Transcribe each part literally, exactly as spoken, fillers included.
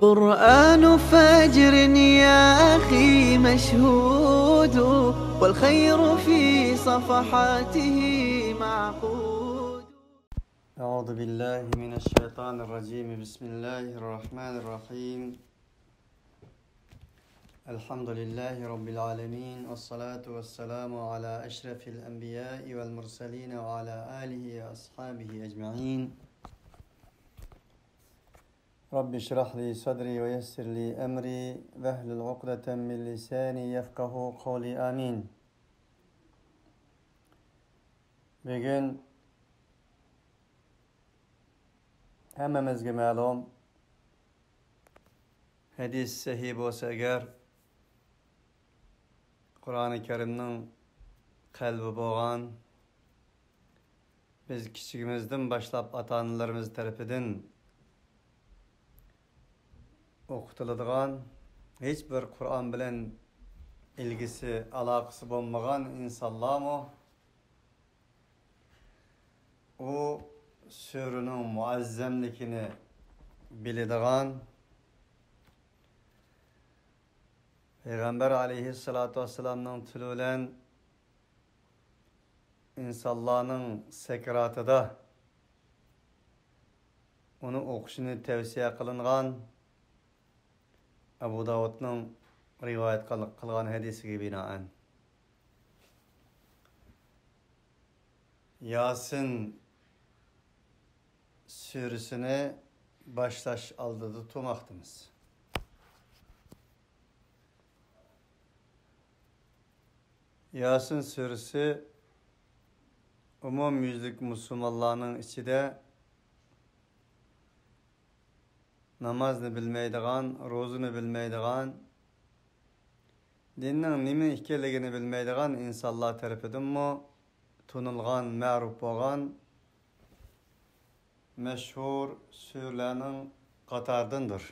قرآن فجر يا أخي مشهود، والخير في صفحاته معقود. أعوذ بالله من الشيطان الرجيم. بسم الله الرحمن الرحيم. الحمد لله رب العالمين، والصلاة والسلام على أشرف الأنبياء والمرسلين وعلى آله وأصحابه أجمعين. رب اشرح لي صدري ويسر لي أمري واحلل عقدة من لساني يفقه قولي. آمين. بۈگۈن ھەممىمىزگە مەلۇم، ھەدىس سەھىھ بولسا ئەگەر، قۇرئانى كەرىمنىڭ قەلبى بولغان، بىز كىچىكىمىزدىن باشلاپ ئاتا-ئانىلىرىمىز تەرىپىدىن ئوقۇتۇلىدىغان، ھېچ بىر قۇرئان بىلەن ئىلگىسى، ئالاقىسى بولمىغان ئىنسانلارمۇ ئۇ سۈرىنىڭ مۇئەززەملىكىنى بىلىدىغان، پەيغەمبەر ئەلەيھىسسالاتۇ ۋەسسالامنىڭ تىلى بىلەن ئىنسانلارنىڭ سەكراتىدا ئۇنى ئوقۇشىنى تەۋسىيە قىلىنغان، ئەبۇ داۋۇدنىڭ رىۋايەت قىل-، قىلغان ھەدىسىگە بىنائەن، ياسىن سۈرىسىنى باشلاش ئالدىدا تۇرماقتىمىز. ياسىن سۈرىسى ئومۇميۈزلۈك مۇسۇلمانلارنىڭ ئىچىدە نامازنى بىلمەيدىغان، روزىنى بىلمەيدىغان، دىننىڭ نېمە ئىكەنلىكىنى بىلمەيدىغان ئىنسانلار تەرىپىدىنمۇ تونۇلغان، مەرۇپ بولغان مەشھۇر سۈرىلەرنىڭ قاتارىدىندۇر.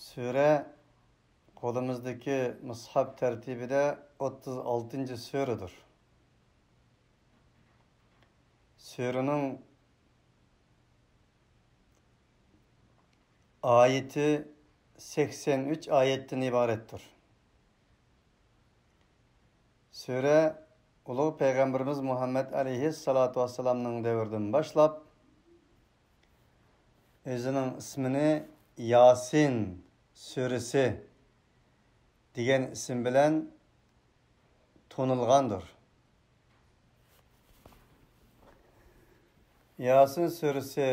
سۈرە قولىمىزدىكى مۇسھەپ تەرتىپىدە ئوتتۇز ئالتىنچى سۈرىدۇر. سۈرىنىڭ ئايىتى سەكسەن ئۈچ ئايەتتىن ئىبارەتتۇر. سۈرە ئۇلۇغ پەيغەمبىرىمىز مۇھەممەد ئەلەيھىسسالاتۇ ۋەسسالامنىڭ دەۋرىدىن باشلاپ، ئۆزىنىڭ ئىسمىنى ياسىن سۈرىسى دېگەن ئىسىم بىلەن تونۇلغاندۇر. ياسىن سۈرىسى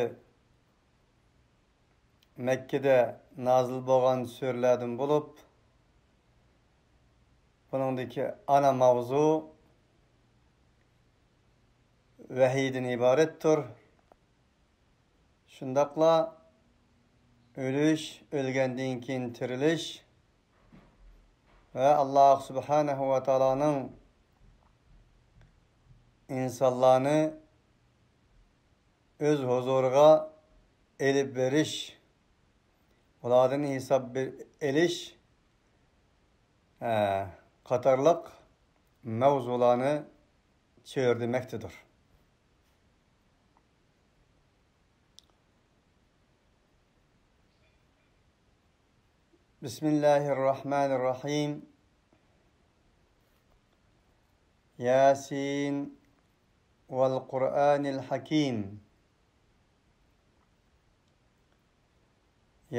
مەككىدە نازىل بولغان سۈرىلەردىن بولۇپ، بۇنىڭدىكى ئانا ماۋزۇ ۋەھىيدىن ئىبارەتتۇر. شۇنداقلا ئۆلۈش، ئۆلگەندىن كېيىن تىرىلىش ۋە ئاللاھ سۇبھانەھۇ ۋە تائالانىڭ ئىنسانلارنى ئۆز ھۇزۇرىغا ئېلىپ بېرىش، ئۇلاردىن ھېساب بېر-، ئېلىش، ئە، قاتارلىق مەۋزۇلارنى چۆرىدىمەكتىدۇر. بسم الله الرحمن الرحيم. ياسين والقرآن الحكيم.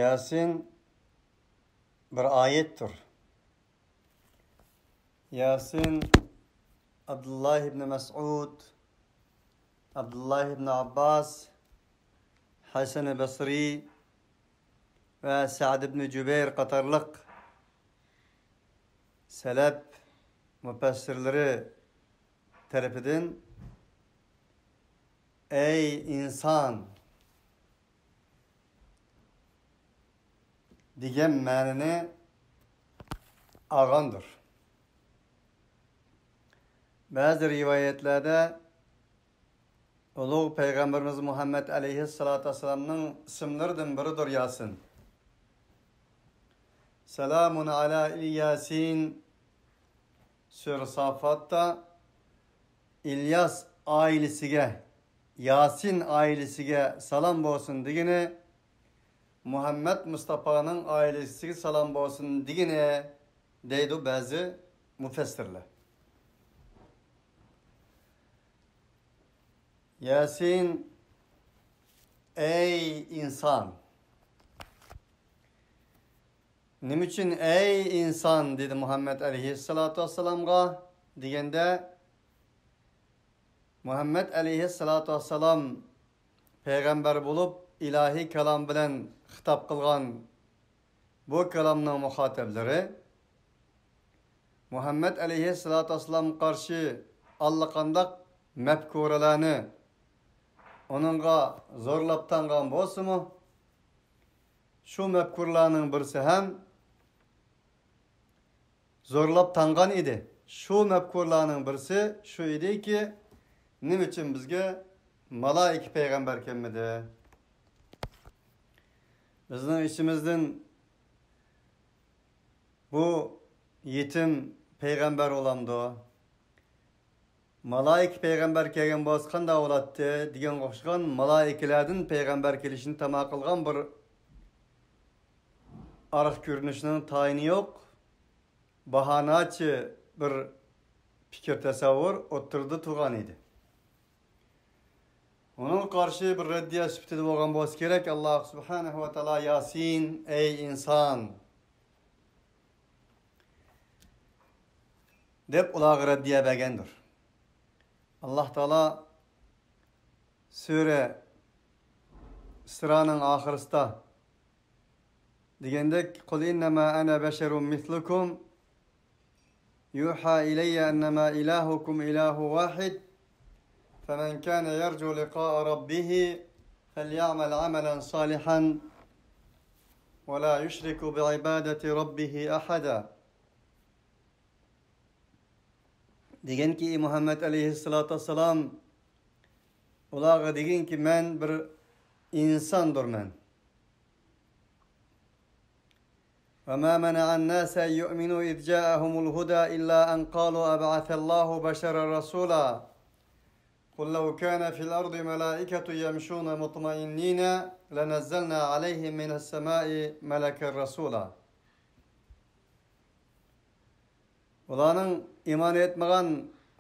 ياسين بىر ئايەتتۇر. ياسىن ئابدۇللا ئىبنى مەسئۇد، ئابدۇللا ئىبنى ئابباس، ھەسەن بەسرى ۋە سەئد ئىبنى جۇبەير قاتارلىق سەلەپ مۇپەسسىرلىرى تەرىپىدىن، ئەي ئىنسان، دېگەن مەنىنى ئالغاندۇر. بەزى رىۋايەتلەردە ئۇلۇغ پەيغەمبىرىمىز مۇھەممەد ئەلەيھىسسالاتۇ ۋەسسالامنىڭ ئىسىملىرىدىن بىرىدۇر ياسىن. سالامۇن ئالا ئىلياسىن سۈرە ساففاتتا ئىلياس ئائىلىسىگە ياسىن ئائىلىسىگە سالام بولسۇن دېگىنى، مۇھەممەد مۇستاپانىڭ ئائىلىسىگە سالام بولسۇن دېگىنى، دەيدۇ بەزى مۇپەسسىرلەر. ياسىن، ئەي ئىنسان! نېمە ئۈچۈن ئەي ئىنسان دېدى مۇھەممەد ئەلەيھىسسالاتۇ ۋەسسالامغا دېگەندە، مۇھەممەد ئەلەيھىسسالاتۇ ۋەسسالام پەيغەمبەر بولۇپ، ئىلاھىي كالام بىلەن خىتاب قىلغان بۇ كالامنىڭ مۇخاتەبلىرى مۇھەممەد ئەلەيھىسسالاتۇ ۋەسسالامغا قارشى ئاللىقانداق مەپكۇرىلەرنى ئۇنىڭغا زورلاپ تاڭغان بولسىمۇ، شۇ مەپكۇرلارنىڭ بىرسى ھەم زورلاپ تاڭغان ئىدى. شۇ مەپكۇرلارنىڭ بىرسى شۇ ئىدىكى، نېمە ئۈچۈن بىزگە مالائىكە پەيغەمبەر كەلمىدى؟ بىزنىڭ ئىچىمىزدىن بۇ يېتىم پەيغەمبەر بولامدۇ؟ مالائىكە پەيغەمبەر كەلگەن بولسا قانداق بولاتتى دېگەنگە ئوخشىغان مالائىكىلەردىن پەيغەمبەر كېلىشىنى تاما قىلغان بىر ئارقا كۆرۈنۈشنىڭ تايىنى يوق، باھاناچى بىر پىكىر تەسەۋۋۇر ئوتتۇرىدا تۇرغان ئىدى. ئۇنىڭغا قارشى بىر رەددىيە سۈپىتىدە بولغان بولسا كېرەك، ئاللا سۇبھانەھۇ ۋە تائالا ياسىن، ئەي ئىنسان، دەپ ئۇلارغا رەددىيە بەرگەندۇر. ئاللا تائالا سۈرە ئىسرانىڭ ئاخىرىسىدا دېگەندەك، قل إنما أنا بشر مثلكم يوحى إلي أنما إلهكم إله واحد فمن كان يرجو لقاء ربه فليعمل عملا صالحا ولا يشرك بعبادة ربه أحدا. دېگىنكى، ئى مۇھەممەد ئەلەيھىسسالاتۇ ۋەسسالام، ئۇلارغا دېگىنكى، مەن بىر ئىنساندۇرمەن. وما منع الناس أن يؤمنوا إذ جاءهم الهدى إلا أن قالوا أبعث الله بشرا رسولا. قل لو كان في الأرض ملائكة يمشون مطمئنين لنزلنا عليهم من السماء ملكا رسولا. ئۇلارنىڭ ئىمان ئېيتمىغان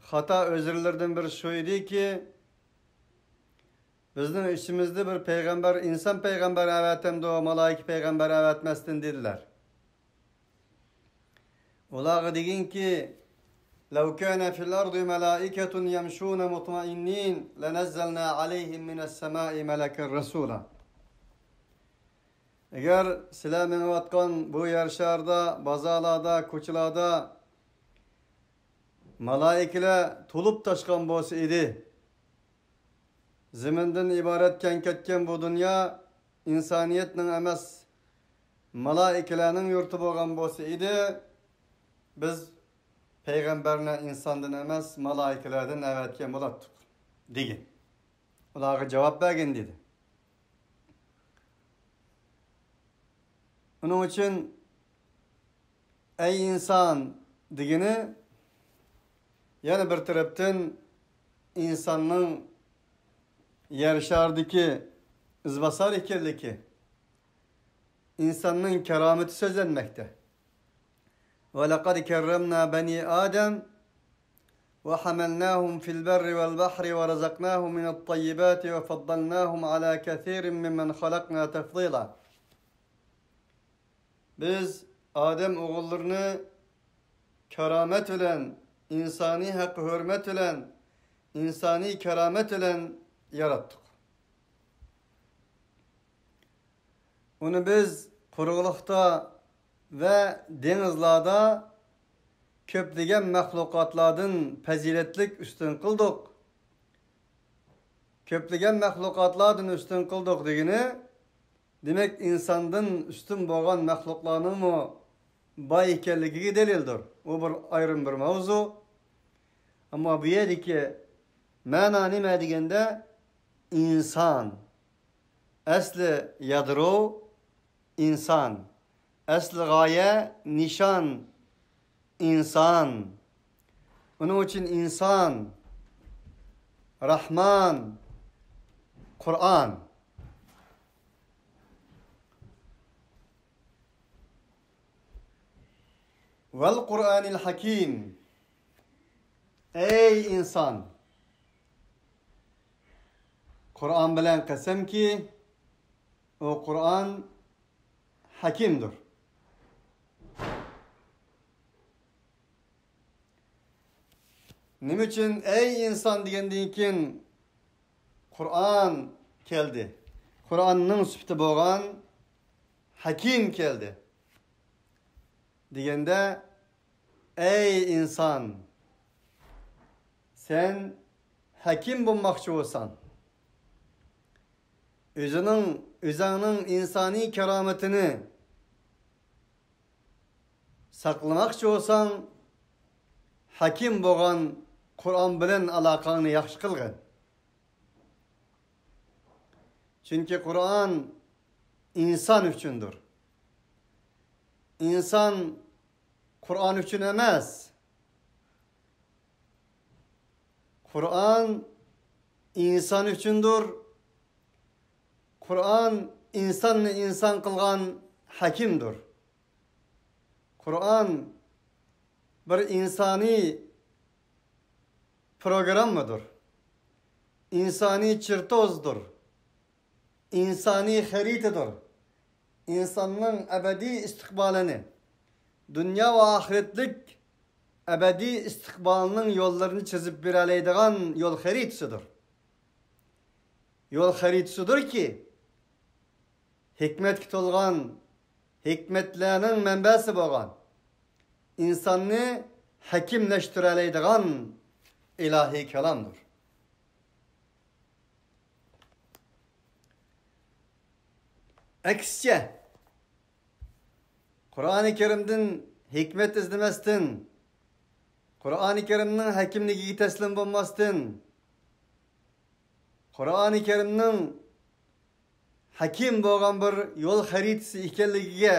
خاتا ئۆزرىلىرىدىن بىرى شۇ ئىدىكى، بىزنىڭ ئىچىمىزدە بىر پەيغەمبەر، ئىنسان پەيغەمبەر ئەۋەتەمدۇ، مالائىكە پەيغەمبەر ئەۋەتمەستىن دېدىلەر. ئۇلارغا دېگىنكى، لو كان في الأرض ملائكة يمشون مطمئنين لنزلنا عليهم من السماء ملكا رسولا. ئەگەر سىلەر مېڭىۋاتقان بۇ يەر شارىدا، بازارلاردا، كوچىلاردا مالائىكىلەر تولۇپ تاشقان بولسا ئىدى، زېمىندىن ئىبارەتكەن كەتكەن بۇ دۇنيا ئىنسانىيەتنىڭ ئەمەس، مالائىكىلەرنىڭ يۇرتى بولغان بولسا ئىدى، بىز پەيغەمبەرنى ئىنساندىن ئەمەس، مالائىكىلەردىن ئەۋەتكەن بولاتتۇق، دېگەن. ئۇلارغا جاۋاب بەرگىن، دېدى. ئۇنىڭ ئۈچۈن، ئەي ئىنسان دېگىنى، يەنە بىر تەرەپتىن، ئىنساننىڭ يەر شارىدىكى ئىزباسار ئىكەنلىكى، ئىنساننىڭ كارامىتى سۆزلەنمەكتە. ولقد كرمنا بني آدم وحملناهم في البر والبحر ورزقناهم من الطيبات وفضلناهم على كثير ممن خلقنا تفضيلا. بىز ئادەم ئوغۇللىرىنى كارامەت بىلەن، ئىنسانىي ھەققى ھۆرمەت بىلەن، ئىنسانىي كارامەت بىلەن ياراتتۇق. ئۇنى بىز قۇرۇقلۇقتا ۋە دېڭىزلاردا كۆپلىگەن مەخلۇقاتلاردىن پەزىلەتلىك ئۈستۈن قىلدۇق. كۆپلىگەن مەخلۇقاتلاردىن ئۈستۈن قىلدۇق دېگىنى، دېمەك، ئىنساندىن ئۈستۈن بولغان مەخلۇقلارنىڭمۇ بار ئىكەنلىكىگە دەلىلدۇر. ئۇ بىر ئايرىم بىر ماۋزۇ. ئەمما بۇ يەردىكى مەنا نېمە دېگەندە، ئىنسان. ئەسلى يادرو ئىنسان. ئەسلى غايە، نىشان، ئىنسان. ئۇنىڭ ئۈچۈن ئىنسان، راھمان، قۇرئان. ۋەل قۇرئانىل ھەكىم. ئەي ئىنسان! قۇرئان بىلەن قەسەمكى، ئۇ قۇرئان ھەكىمدۇر. نېمە ئۈچۈن «ئەي ئىنسان» دېگەندىن كېيىن قۇرئان كەلدى؟ قۇرئاننىڭ سۈپىتى بولغان ھەكىم كەلدى دېگەندە، ئەي ئىنسان، سەن ھەكىم بولماقچى بولساڭ، ئۆزىنىڭ، ئۆزەڭنىڭ ئىنسانىي كارامىتىنى ساقلىماقچى بولساڭ، ھەكىم بولغان قۇرئان بىلەن ئالاقەڭنى ياخشى قىلغىن. چۈنكى قۇرئان ئىنسان ئۈچۈندۇر. ئىنسان قۇرئان ئۈچۈن ئەمەس. قۇرئان ئىنسان ئۈچۈندۇر. قۇرئان ئىنساننى ئىنسان قىلغان ھەكىمدۇر. قۇرئان بىر ئىنسانىي پروگراممىدۇر. ئىنسانىي چېرتوزدۇر. ئىنسانىي خەرىتىدۇر. ئىنساننىڭ ئەبەدىي ئىستىقبالىنى، دۇنيا ۋە ئاخىرەتلىك ئەبەدىي ئىستىقبالىنىڭ يوللىرىنى چىزىپ بېرەلەيدىغان يول خەرىتىسىدۇر. يول خەرىتىسىدۇركى، ھېكمەتكە تولغان، ھېكمەتلەرنىڭ مەنبەسى بولغان، ئىنساننى ھەكىملەشتۈرەلەيدىغان ئىلاھىي كالامدۇر. ئەكسىچە، قۇرئانى كەرىمدىن ھېكمەت ئىزدىمەستىن، قۇرئانى كەرىمنىڭ ھەكىملىكىگە تەسلىم بولماستىن، قۇرئانى كەرىمنىڭ ھەكىم بولغان بىر يول خەرىتىسى ئىكەنلىكىگە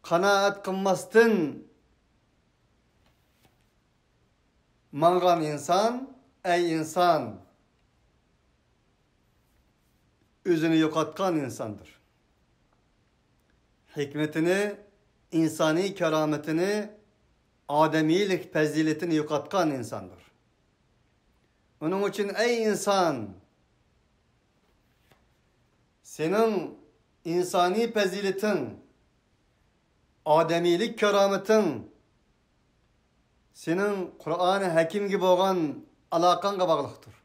قانائەت قىلماستىن ماڭغان ئىنسان، ئەي ئىنسان، ئۆزىنى يوقاتقان ئىنساندۇر. ھېكمىتىنى، ئىنسانىي كارامىتىنى، ئادەمىيلىك پەزىلىتىنى يوقاتقان ئىنساندۇر. ئۇنىڭ ئۈچۈن، ئەي ئىنسان، سېنىڭ ئىنسانىي پەزىلىتىڭ، ئادەمىيلىك كارامىتىڭ سېنىڭ قۇرئانى ھەكىمگە بولغان ئالاقەڭگە باغلىقتۇر.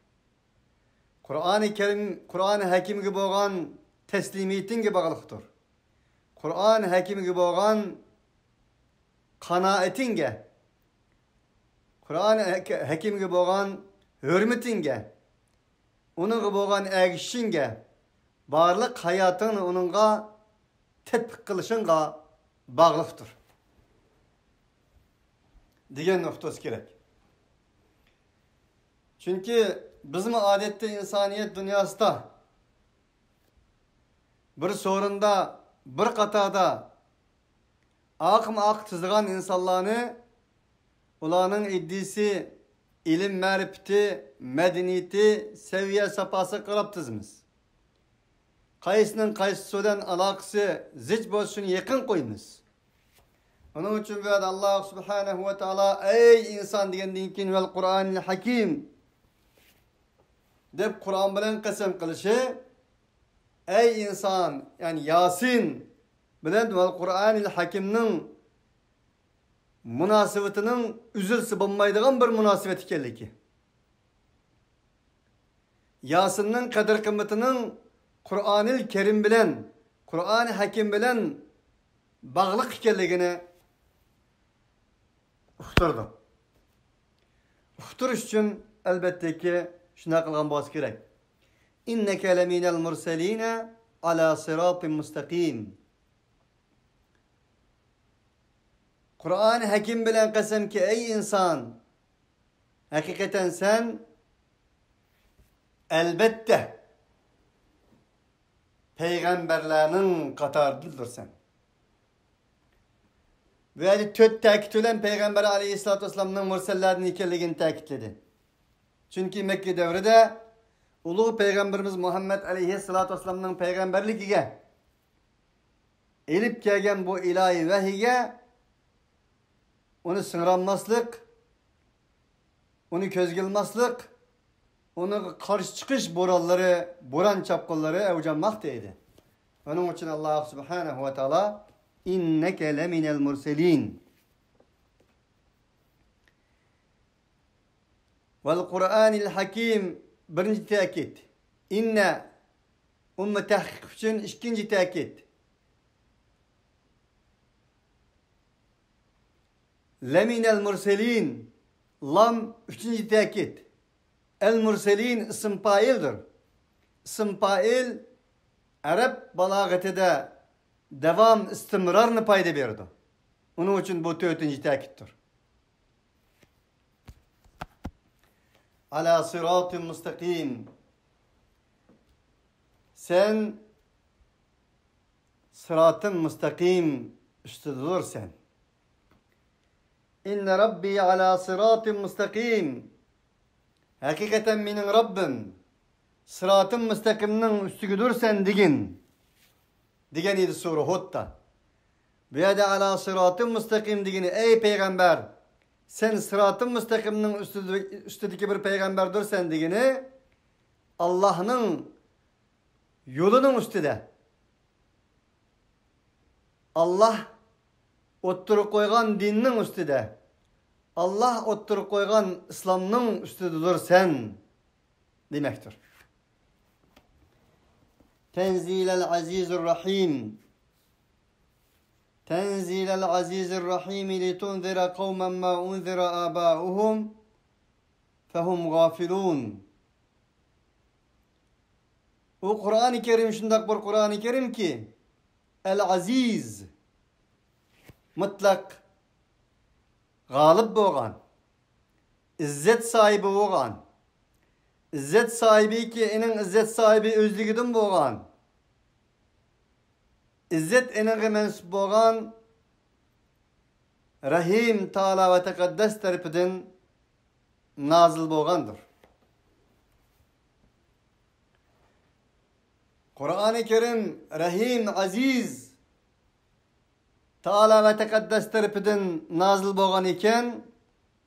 قۇرئانى كەرىم، قۇرئانى ھەكىمگە بولغان تەسلىمىيىتىڭگە باغلىقتۇر. قۇرئانى ھەكىمگە بولغان قانائىتىڭگە، قۇرئانى ھەك-، ھەكىمگە بولغان ھۆرمىتىڭگە، ئۇنىڭغا بولغان ئەگىشىشىڭگە، بارلىق ھاياتىڭنى ئۇنىڭغا تەتبىق قىلىشىڭغا باغلىقتۇر، دېگەننى ئۇقتۇرۇش كېرەك. چۈنكى بىزمۇ ئادەتتە ئىنسانىيەت دۇنياسىدا بىر سورۇندا، بىر قاتاردا ئاقمۇ ئاق تىزىلغان ئىنسانلارنى، ئۇلارنىڭ ئىدىيىسى، ئىلىم مەرىپىتى، مەدەنىيىتى، سەۋىيە ساپاسىغا قاراپ تىزىمىز. قايسىنىڭ قايسىسى بىلەن ئالاقىسى زىچ بولسا، شۇنى يېقىن قويىمىز. ئۇنىڭ ئۈچۈن بۇ يەردە ئاللا سۇبھانەھۇ ۋە تائالا «ئەي ئىنسان» دېگەندىن كېيىن «ۋەل قۇرئانىل ھەكىم» دەپ قۇرئان بىلەن قەسەم قىلىشى، ئەي ئىنسان، يەنى ياسىن بىلەن ۋەل قۇرئانىل ھەكىمنىڭ مۇناسىۋىتىنىڭ ئۈزۈلسە بولمايدىغان بىر مۇناسىۋەت ئىكەنلىكى، ياسىننىڭ قەدىر-قىممىتىنىڭ قۇرئانىل كەرىم بىلەن، قۇرئانى ھەكىم بىلەن باغلىق ئىكەنلىكىنى ئۇقتۇردۇق. ئۇقتۇرۇش ئۈچۈن، ئەلۋەتتىكى، شۇنداق قىلغان بولسا كېرەك. «ئىننەكە لەمىنەل مۇرسەلىنە ئالا سىراتىم مۇستەقىم.» قۇرئانى ھەكىم بىلەن قەسەمكى، ئەي ئىنسان، ھەقىقەتەن سەن، ئەلۋەتتە، پەيغەمبەرلەرنىڭ قاتارىدىندۇرسەن. بۇ يەردە تۆت تەكىت بىلەن پەيغەمبەر ئەلەيھىسسالاتۇ ۋەسسالامنىڭ مۇرسەللەردىن ئىكەنلىكىنى تەكىتلىدى. چۈنكى مەككە دەۋرىدە ئۇلۇغ پەيغەمبىرىمىز مۇھەممەد ئەلەيھىسسالاتۇ ۋەسسالامنىڭ پەيغەمبەرلىكىگە ئېلىپ كەلگەن بۇ ئىلاھىي ۋەھىيگە ئۇنى سىڭدۈرەلمەسلىك، ئۇنى كۆزگە ئىلماسلىق، ئۇنىڭغا قارشى چىقىش بورانلىرى، بوران چاپقۇنلىرى ئەۋجەلمەكتە ئىدى. ئۇنىڭ ئۈچۈن ئاللاھ سۇبھانەھۇ ۋە تائالا، «ئىننەكە لەمىنەل مۇرسەلىن.» «ۋەلقۇرئانىل ھەكىم» بىرىنچى تەكىت. «ئىننە» ئۇممۇ تەھقىق ئۈچۈن ئىككىنچى تەكىت. «لەمىنەل مۇرسەلىن» لام ئۈچىنچى تەكىت. «ئەل مۇرسەلىن» ئىسىم پائىلدۇر. ئىسىم پائىل ئەرەب بالاغىتىدە داۋام، ئىستىمرارنى پايدا بېرىدۇ. ئۇنىڭ ئۈچۈن بۇ تۆتىنچى تەكىتتۇر. «ئەلا سىراتىن مۇستەقىم.» سەن سىراتىن مۇستەقىم ئۈستىدىدۇرسەن. «ئىننە رەببى ئەلا سىراتىن مۇستەقىم.» ھەقىقەتەن مېنىڭ رەببىم سىراتىن مۇستەقىمنىڭ ئۈستىگىدۇرسەن دېگىن، دېگەن ئىدى سۈرە ھۇدتا. بۇ يەردە «ئەلا سىراتىن مۇستەقىم» دېگىنى، ئەي پەيغەمبەر، سەن سىراتىن مۇستەقىمنىڭ ئۈستىدە-، ئۈستىدىكى بىر پەيغەمبەردۇرسەن دېگىنى، ئاللاھنىڭ يولىنىڭ ئۈستىدە، ئاللاھ ئوتتۇرىغا قويغان دىننىڭ ئۈستىدە، ئاللاھ ئوتتۇرىغا قويغان ئىسلامنىڭ ئۈستىدىدۇرسەن دېمەكتۇر. تەنزىلەل ئەزىزىر رەھىم. تەنزىلەل ئەزىزىر رەھىم لىتۇنزىرە قەۋمەن مە ئۇنزىرە ئاباؤھۇم فەھۇم غافىلۇن. ئۇ قۇرئانى كەرىم شۇنداق بىر قۇرئانى كەرىمكى، ئەل ئەزىز، مۇتلەق غالىب بولغان، ئىززەت ساھىبى بولغان، ئىززەت ساھىبىكى، ئېنىڭ ئىززەت ساھىبى ئۆزلۈكىدىن بولغان، ئىززەت ئېنىڭغا مەنسۇپ بولغان رەھىم تائالا ۋە تەقەددەس تەرىپىدىن نازىل بولغاندۇر. قۇرئانى كەرىم رەھىم، ئەزىز تائالا ۋە تەقەددەس تەرىپىدىن نازىل بولغان ئىكەن،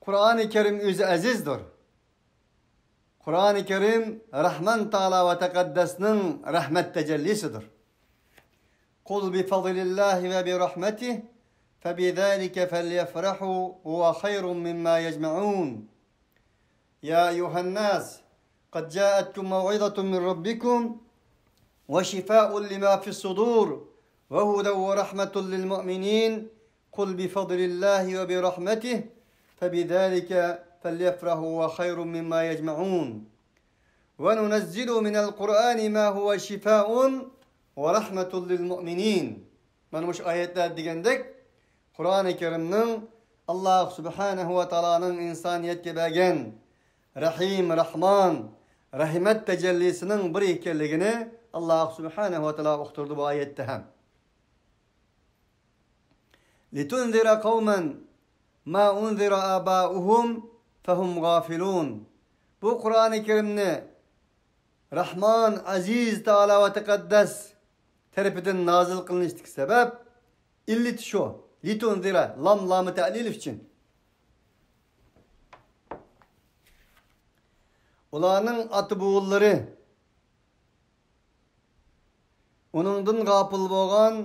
قۇرئانى كەرىم ئۆزى ئەزىزدۇر. قۇرئانى كەرىم رەھمان تائالا ۋە تەقەددەسنىڭ رەھمەت تەجەللىسىدۇر. قل بفضل الله وبرحمته فبذلك فليفرحوا هو خير مما يجمعون. يا أيها الناس، قد جاءتكم موعظة من ربكم وشفاء لما في الصدور وهدى ورحمة للمؤمنين. قل بفضل الله وبرحمته فبذلك فليفرحوا هو خير مما يجمعون. وننزل من القرآن ما هو شفاء ورحمة للمؤمنين. مانا مۇشۇ ئايەتلەر دېگەندەك، قۇرئانى كەرىمنىڭ ئاللاھ سۇبھانەھۇ ۋە تائالانىڭ ئىنسانىيەتكە بەرگەن رەھىم، رەھمان، رەھمەت تەجەللىسىنىڭ بىرى ئىكەنلىكىنى ئاللاھ سۇبھانەھۇ ۋە تائالا ئۇقتۇردى بۇ ئايەتتە ھەم. لتنذر قوما ما أنذر آباؤهم فهم غافلون. بۇ قۇرئانى كەرىمنى رەھمان، ئەزىز تائالا ۋە تەقەددەس تەرىپىدىن نازىل قىلىنىشتىكى سەۋەب، ئىللىتى شۇ. لتنذر، لام، لامى تەلىل ئۈچۈن. ئۇلارنىڭ ئاتا-بوۋىلىرى ئۇنىڭدىن غاپىل بولغان،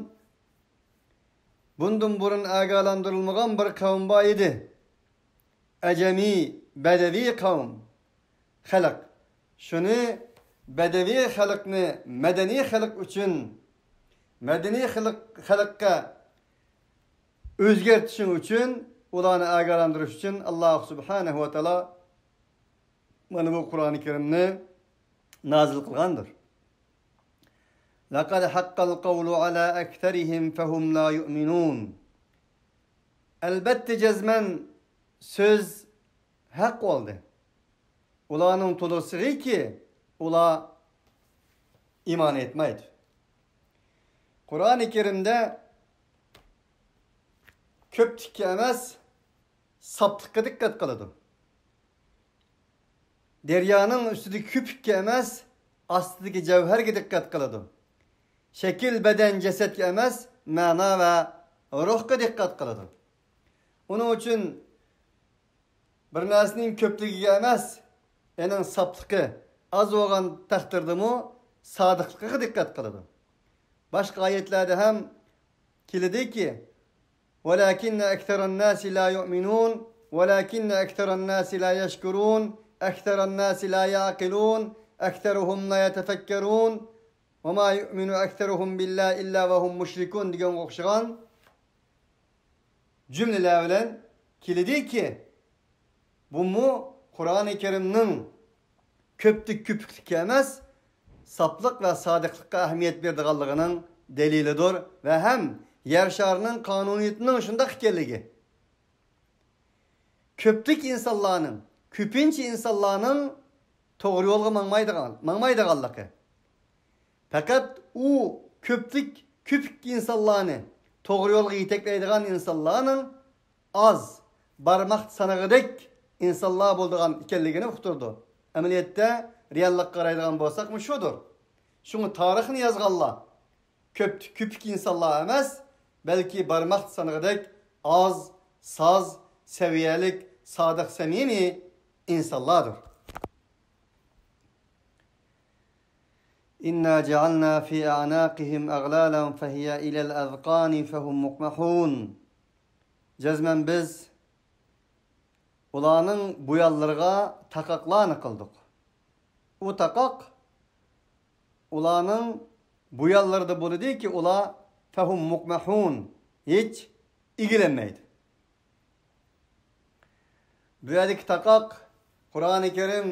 بۇندىن بۇرۇن ئاگاھلاندۇرۇلمىغان بىر قەۋم بار ئىدى. ئەجەمىي، بەدەۋىي قەۋم، خەلق. شۇنى بەدەۋىي خەلقنى مەدەنىي خەلق ئۈچۈن، مەدەنىي خەلق، خەلققە ئۆزگەرتىشىڭ ئۈچۈن، ئۇلارنى ئاگاھلاندۇرۇش ئۈچۈن ئاللاھ سۇبھانەھۇ ۋە تائالا مانا بۇ قۇرئانى كەرىمنى نازىل قىلغاندۇر. لقد حق القول على أكثرهم فهم لا يؤمنون. ئەلبەتتە، جەزمەن سۆز ھەق بولدى. ئۇلارنىڭ تولىسىغىكى، ئۇلار ئىمان ئېيتمايدۇ. قۇرئانى كەرىمدە كۆپلۈككە ئەمەس، ساپلىققا دىققەت قىلىدۇ. دەريانىڭ ئۈستىدىكى كۆپۈككە ئەمەس، ئاستىدىكى جەۋھەرگە دىققەت قىلىدۇ. شەكىل، بەدەن، جەسەتكە ئەمەس، مەنا ۋە روھقا دىققەت قىلىدۇ. ئۇنىڭ ئۈچۈن بىر نەرسىنىڭ كۆپلۈكىگە ئەمەس، ئېنىڭ ساپلىقى ئاز بولغان تەقدىردىمۇ سادىقلىقىغا دىققەت قىلىدۇ. باشقا ئايەتلەردە ھەم كېلىدۇكى، ولكن أكثر الناس لا يؤمنون، ولكن أكثر الناس لا يشكرون، أكثر الناس لا يعقلون، أكثرهم لا يتفكرون، وما يؤمن أكثرهم بالله إلا وهم مشركون دېگەنگە ئوخشىغان جۈملىلەر بىلەن كېلىدۇكى، بۇمۇ قۇرئانى كەرىمنىڭ كۆپلۈك كۆپۈكلۈككە ئەمەس، ساپلىق ۋە سادىقلىققا ئەھمىيەت بېرىدىغانلىقىنىڭ دەلىلىدۇر ۋە ھەم يەر شارىنىڭ قانۇنىيىتىنىڭ شۇنداق ئىكەنلىكى. كۆپلۈك ئىنسانلارنىڭ، كۆپىنچە ئىنسانلارنىڭ توغرا يولغا ماڭمايدىغان، ماڭمايدىغانلىقى. پەقەت ئۇ كۆپلۈك، كۆپۈك ئىنسانلارنى، توغرا يولغا يېتەكلەيدىغان ئىنسانلارنىڭ ئاز، بارماق سانىغۇدەك ئىنسانلار بولىدىغان ئىكەنلىكىنى ئۇقتۇرىدۇ. ئەمەلىيەتتە رېئاللىققا قارايدىغان بولساقمۇ شۇدۇر. شۇڭا تارىخنى يازغانلار كۆپ، كۆپۈك ئىنسانلار ئەمەس، بەلكى بارماق سانىغۇدەك ئاز، ساز، سەۋىيەلىك، سادىق، سەمىمىي ئىنسانلاردۇر. إنا جعلنا في أعناقهم أغلالا فهي إلى الأذقان فهم مقمحون. جەزمەن بىز ئۇلارنىڭ بويۇنلىرىغا تاقاقلارنى قىلدۇق. ئۇ تاقاق ئۇلارنىڭ بويۇنلىرىدا بولىدۇكى، ئۇلار فەھۇم مۇقمەھۇن، ھېچ ئىگىلەنمەيدۇ. بۇ يەردىكى تاقاق، قۇرئانى كەرىم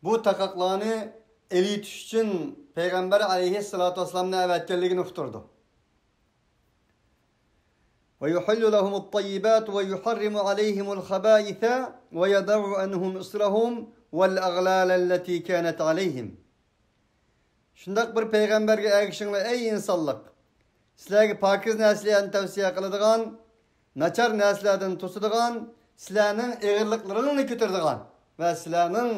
بۇ تاقاقلارنى ئېلىۋېتىش ئۈچۈن پەيغەمبەر ئەلەيھىسسالاتۇ ۋەسسالامنى ئەۋەتكەنلىكىنى ئۇقتۇرىدۇ. ويحل لهم الطيبات ويحرم عليهم الخبائث ويضع عنهم إصرهم والأغلال التي كانت عليهم. شۇنداق بىر پەيغەمبەرگە ئەگىشىڭلار، ئەي ئىنسانلىق! سىلەرگە پاكىز نەرسىلەرنى تەۋسىيە قىلىدىغان، ناچار نەرسىلەردىن توسىدىغان، سىلەرنىڭ ئېغىرلىقلىرىڭلارنى كۆتۈرىدىغان ۋە سىلەرنىڭ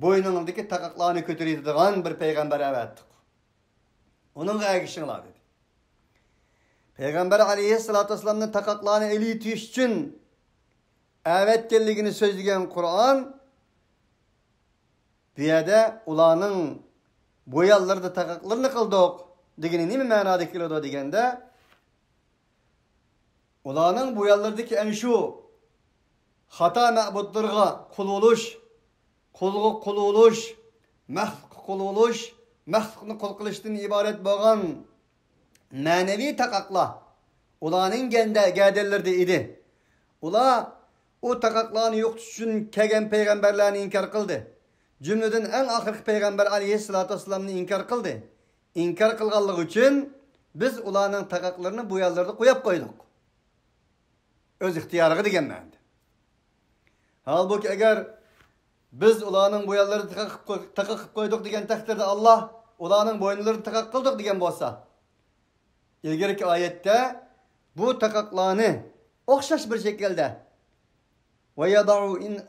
بوينۇڭلاردىكى تاقاقلارنى كۆتۈرۈۋېتىدىغان بىر پەيغەمبەر ئەۋەتتۇق. ئۇنىڭغا ئەگىشىڭلار، دېدى. پەيغەمبەر ئەلەيھىسسالاتۇ ۋەسسالامنى تاقاقلارنى ئېلىۋېتىش ئۈچۈن ئەۋەتكەنلىكىنى سۆزلىگەن قۇرئان، بۇ يەردە ئۇلارنىڭ بويۇنلىرىدا تاقاقلىرىنى قىلدۇق دېگىنى نېمە مەنادا كېلىدۇ دېگەندە، ئۇلارنىڭ بويۇنلىرىدىكى ئەنە شۇ خاتا مەبۇدلىرىغا قۇل بولۇش، قۇلغا قۇل بولۇش، مەخلۇققا قۇل بولۇش، مەخلۇقنى قۇل قىلىشتىن ئىبارەت بولغان مەنىۋى تاقاقلار ئۇلارنىڭ گەندە-، گەدەنلىرىدە ئىدى. ئۇلار ئۇ تاقاقلارنى يوقىتىش ئۈچۈن كەلگەن پەيغەمبەرلەرنى ئىنكار قىلدى. جۈملىدىن ئەڭ ئاخىرقى پەيغەمبەر ئەلەيھىسسالاتۇ ۋەسسالامنى ئىنكار قىلدى. ئىنكار قىلغانلىقى ئۈچۈن بىز ئۇلارنىڭ تاقاقلىرىنى بويۇنلىرىدا قويۇپ قويدۇق. ئۆز ئىختىيارىغا دېگەن مەنىدە. ھالبۇكى، ئەگەر بىز ئۇلارنىڭ بويۇنلىرىدا تاقاق قىلىپ قوي-، تاقاق قىلىپ قويدۇق دېگەن تەقدىردە، ئاللا ئۇلارنىڭ بويۇنلىرىدا تاقاق قىلدۇق دېگەن بولسا، ئىلگىرىكى ئايەتتە بۇ تاقاقلارنى ئوخشاش بىر شەكىلدە، ويضع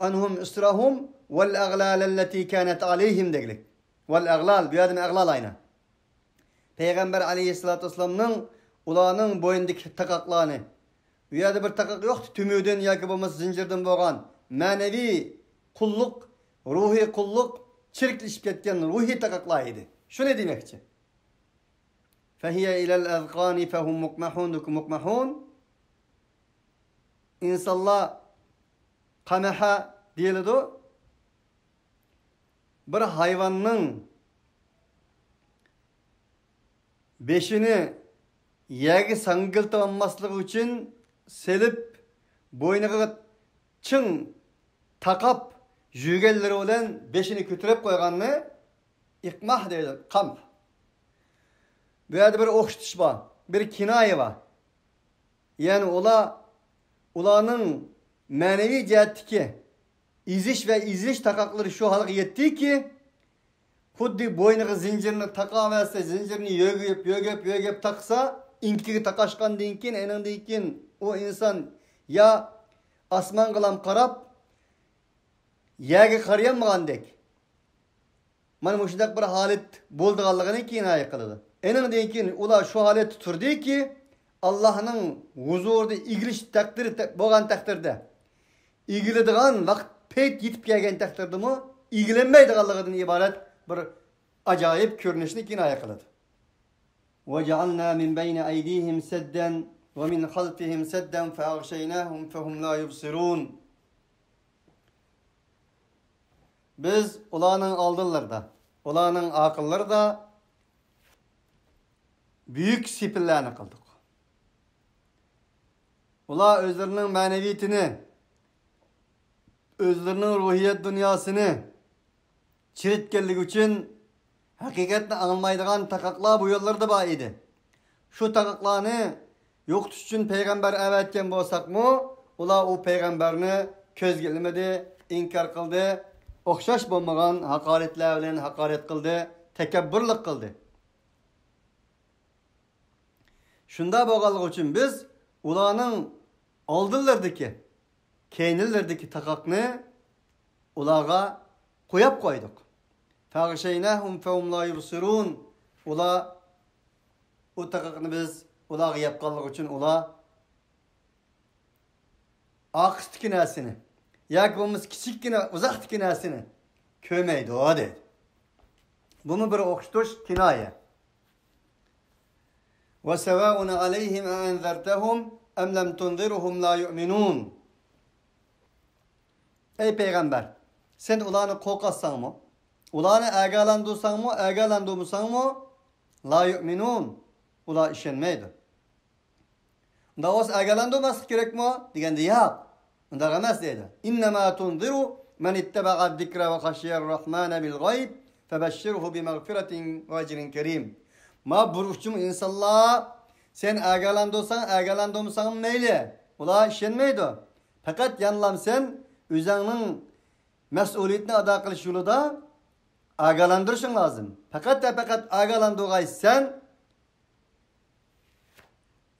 عنهم إصرهم والأغلال التي كانت عليهم دېگىلىك. ۋەل ئەغلال، بۇ يەردىن ئەغلال ئاينا. پەيغەمبەر ئەلەيھىسسالاتۇ ۋەسسالامنىڭ ئۇلارنىڭ بوينىدىكى تاقاقلارنى، بۇ يەردە بىر تاقاق يوقتى، تۈمۈدىن ياكى بولمىسا زىنجىردىن بولغان مەنىۋى قۇللۇق، روھىي قۇللۇق، چىرىكلىشىپ كەتكەن روھىي تاقاقلار ئىدى. شۇنى دېمەكچى. فهي إلى الأذقان فهم مقمحون، مقمحون. ئىنسانلار قەمەھە دېيىلىدۇ. بىر ھايۋاننىڭ بېشىنى يەرگە ساڭگىلتىۋالماسلىقى ئۈچۈن سېلىپ، بوينىغا چىڭ تاقاپ يۈرگەنلىرى بىلەن بېشىنى كۆتۈرۈپ قويغاننى ئىقماھ دەيدۇ، قەمھ. بۇ يەردە بىر ئوخشىتىش بار، بىر كىنايە بار. يەنى ئۇلار، ئۇلارنىڭ مەنىۋى جەھەتتىكى ئېزىش ۋە ئېزىلىش تاقاقلىرى شۇ ھالغا يەتتىكى، خۇددى بوينىغا زىنجىرنى تاقاۋەرسە، زىنجىرنى يۆگەپ، يۆگەپ، يۆگەپ تاقىسا، ئېڭىكىگە تاقاشقاندىن كېيىن، ئېنىڭدىن كېيىن ئۇ ئىنسان يا ئاسمانغىلا قاراپ، يەرگە قارىيالمىغاندەك، مانا مۇشۇنداق بىر ھالەت بولىدىغانلىقىنى كىنايە قىلىدۇ. ئېنىڭدىن كېيىن ئۇلار شۇ ھالەتتە تۇردىكى، ئاللاھنىڭ ھۇزۇرىدا ئېگىلىش تەقدىرى تە-، بولغان تەقدىردە، ئېگىلىدىغان ۋاقىت، پەيت يېتىپ كەلگەن تەقدىردىمۇ ئېگىلەلمەيدىغانلىقىدىن ئىبارەت بىر ئاجايىپ كۆرۈنۈشنى كىنايە قىلىدۇ. وجعلنا من بين أيديهم سدا ومن خلفهم سدا فأغشيناهم فهم لا يبصرون. بىز ئۇلارنىڭ ئالدىلىرىدا، ئۇلارنىڭ ئارقىلىرىدا بۈيۈك سېپىللەرنى قىلدۇق. ئۇلار ئۆزلىرىنىڭ مەنىۋىيىتىنى، ئۆزلىرىنىڭ روھىيەت دۇنياسىنى چىرىتكەنلىكى ئۈچۈن ھەقىقەتنى ئاڭلىمايدىغان تاقاقلار بۇ يوللاردا بار ئىدى. شۇ تاقاقلارنى يوقىتىش ئۈچۈن پەيغەمبەر ئەۋەتكەن بولساقمۇ، ئۇلار ئۇ پەيغەمبەرنى كۆزگە ئىلمىدى، ئىنكار قىلدى، ئوخشاش بولمىغان ھاقارەتلەر بىلەن ھاقارەت قىلدى، تەكەببۇرلۇق قىلدى. شۇنداق بولغانلىقى ئۈچۈن بىز ئۇلارنىڭ ئالدىلىرىدىكى، كەينىلىرىدىكى تاقاقنى ئۇلارغا قويۇپ قويدۇق. فأغشيناهم فهم لا يبصرون. ئۇلار، ئۇ تاقاقنى بىز ئۇلارغا ياپقانلىقى ئۈچۈن ئۇلار ئارقىسىدىكى نەرسىنى ياكى بولمىسا كىچىككىنە ئۇزاقتىكى نەرسىنى كۆرمەيدۇ دەيدۇ. بۇمۇ بىر ئوخشىتىش، كىنايە. وسواء عليهم أأنذرتهم أم لم تنذرهم لا يؤمنون. ئەي پەيغەمبەر، سەن ئۇلارنى قورقۇتساڭمۇ، ئۇلارنى ئاگاھلاندۇرساڭمۇ، ئاگاھلاندۇرمىساڭمۇ، لا يؤمنون، ئۇلار ئىشەنمەيدۇ. ئۇنداق بولسا ئاگاھلاندۇرماسلىق كېرەكمۇ دېگەندە، ياق، ئۇنداق ئەمەس دەيدۇ. إنما تنذر من اتبع الذكر وخشي الرحمن بالغيب فبشره بمغفرة وأجر كريم. ما بۇ ئۈچ ئىنسانلار، سەن ئاگاھلاندۇرساڭ، ئاگاھلاندۇرمىساڭمۇ مەيلى، ئۇلار ئىشەنمەيدۇ. پەقەت يەنىلا سەن ئۆزۈڭنىڭ مەسئۇلىيىتىنى ئادا قىلىش يولىدا ئاگاھلاندۇرۇشۇڭ لازىم. پەقەت ۋە پەقەت ئاگاھلاندۇرغايسەن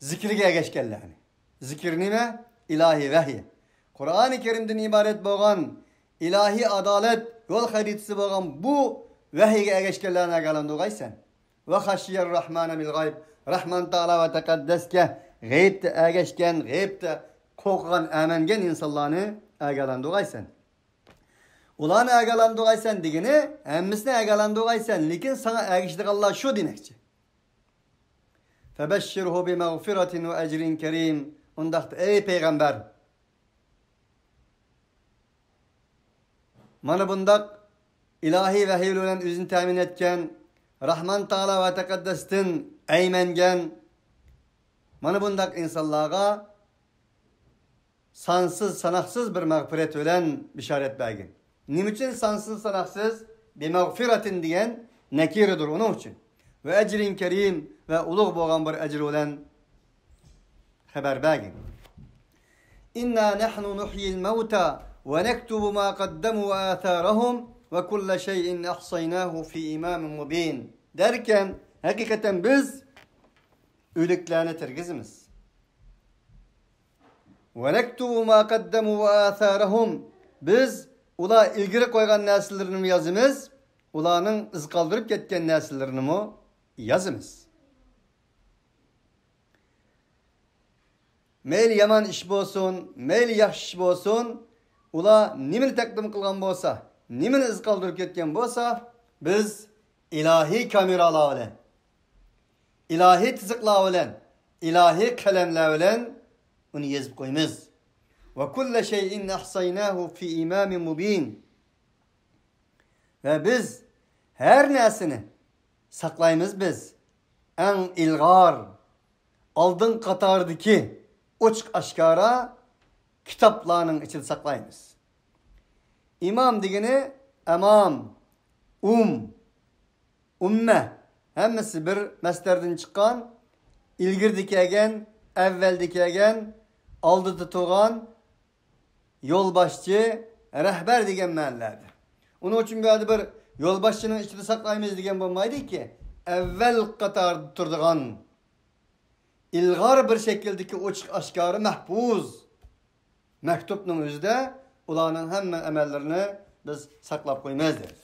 زىكرىگە ئەگەشكەنلەرنى. زىكىر نېمە؟ ئىلاھىي ۋەھىي. قۇرئانى كەرىمدىن ئىبارەت بولغان ئىلاھىي ئادالەت يول خەرىتىسى بولغان بۇ ۋەھىيگە ئەگەشكەنلەرنى ئاگاھلاندۇرغايسەن. وخشي الرحمن بالغيب. رەھمان تائالا ۋە تەقەددەسكە غەيىبتە ئەگەشكەن، غەيىبتە قورققان، ئەمەنگەن ئىنسانلارنى ئاگاھلاندۇرغايسەن. ئۇلارنى ئاگاھلاندۇرغايسەن دېگىنى، ھەممىسىنى ئاگاھلاندۇرغايسەن، لېكىن ساڭا ئەگىشىدىغانلار شۇ دېمەكچى. فبشره بمغفرة وأجر كريم. ئۇنداقتا، ئەي پەيغەمبەر، مانا بۇنداق ئىلاھىي ۋەھىيلەر بىلەن ئۆزىنى تەمىن ئەتكەن، رەھمان تائالا ۋە تەقەددەستىن ئەيمەنگەن، مانا بۇنداق ئىنسانلارغا سانسىز ساناقسىز بىر مەغپىرەت بىلەن بېشارەت بەرگىن. نېمە ئۈچۈن سانسىز ساناقسىز؟ بىمەغفىرەتىن دېگەن نەكىرىدۇر ئۇنىڭ ئۈچۈن. ۋە ئەجرىن كەرىم، ۋە ئۇلۇغ بولغان بىر ئەجىر بىلەن خەۋەر بەرگىن. إنا نحن نحيي الموتى ونكتب ما قدموا وآثارهم وكل شيء أحصيناه في إمام مبين. دەركەن، ھەقىقەتەن بىز ئۆلۈكلەرنى تىرگۈزىمىز. ونكتب ما قدموا وآثارهم. بىز ئۇلار ئىلگىرى قويغان نەرسىلىرىنىمۇ يازىمىز، ئۇلارنىڭ ئىز قالدۇرۇپ كەتكەن نەرسىلىرىنىمۇ يازىمىز. مەيلى يامان ئىش بولسۇن، مەيلى ياخشى ئىش بولسۇن، ئۇلار نېمىنى تەقدىم قىلغان بولسا، نېمىنى ئىز قالدۇرۇپ كەتكەن بولسا، بىز ئىلاھىي كامېرالار بىلەن، ئىلاھىي تىزىقلار بىلەن، ئىلاھىي قەلەملەر بىلەن ئۇنى يېزىپ قويىمىز. وكل شيء أحصيناه في إمام مبين. ۋە بىز ھەر نەرسىنى ساقلايمىز بىز. ئەڭ ئىلغار، ئالدىن قاتاردىكى ئوچۇق ئاشكارا كىتابلارنىڭ ئىچىدە ساقلايمىز. ئىمام دېگىنى ئەمام، ئۇم، ئۇممە، ھەممىسى بىر مەسدەردىن چىققان، ئىلگىرىدە كەلگەن، ئەۋۋەلدە كەلگەن، ئالدىدا تۇرغان، يولباشچى، رەھبەر دېگەن مەنىلەردە. ئۇنىڭ ئۈچۈن بۇ يەردە بىر يولباشچىنىڭ ئىچىدە ساقلايمىز دېگەن بولمايدۇكى، ئەۋۋەل قاتاردا تۇرىدىغان، ئىلغار بىر شەكىلدىكى ئوچۇق ئاشكارا مەھپۇز مەكتۇپنىڭ ئۆزىدە ئۇلارنىڭ ھەممە ئەمەللىرىنى بىز ساقلاپ قويىمىز دەيدۇ.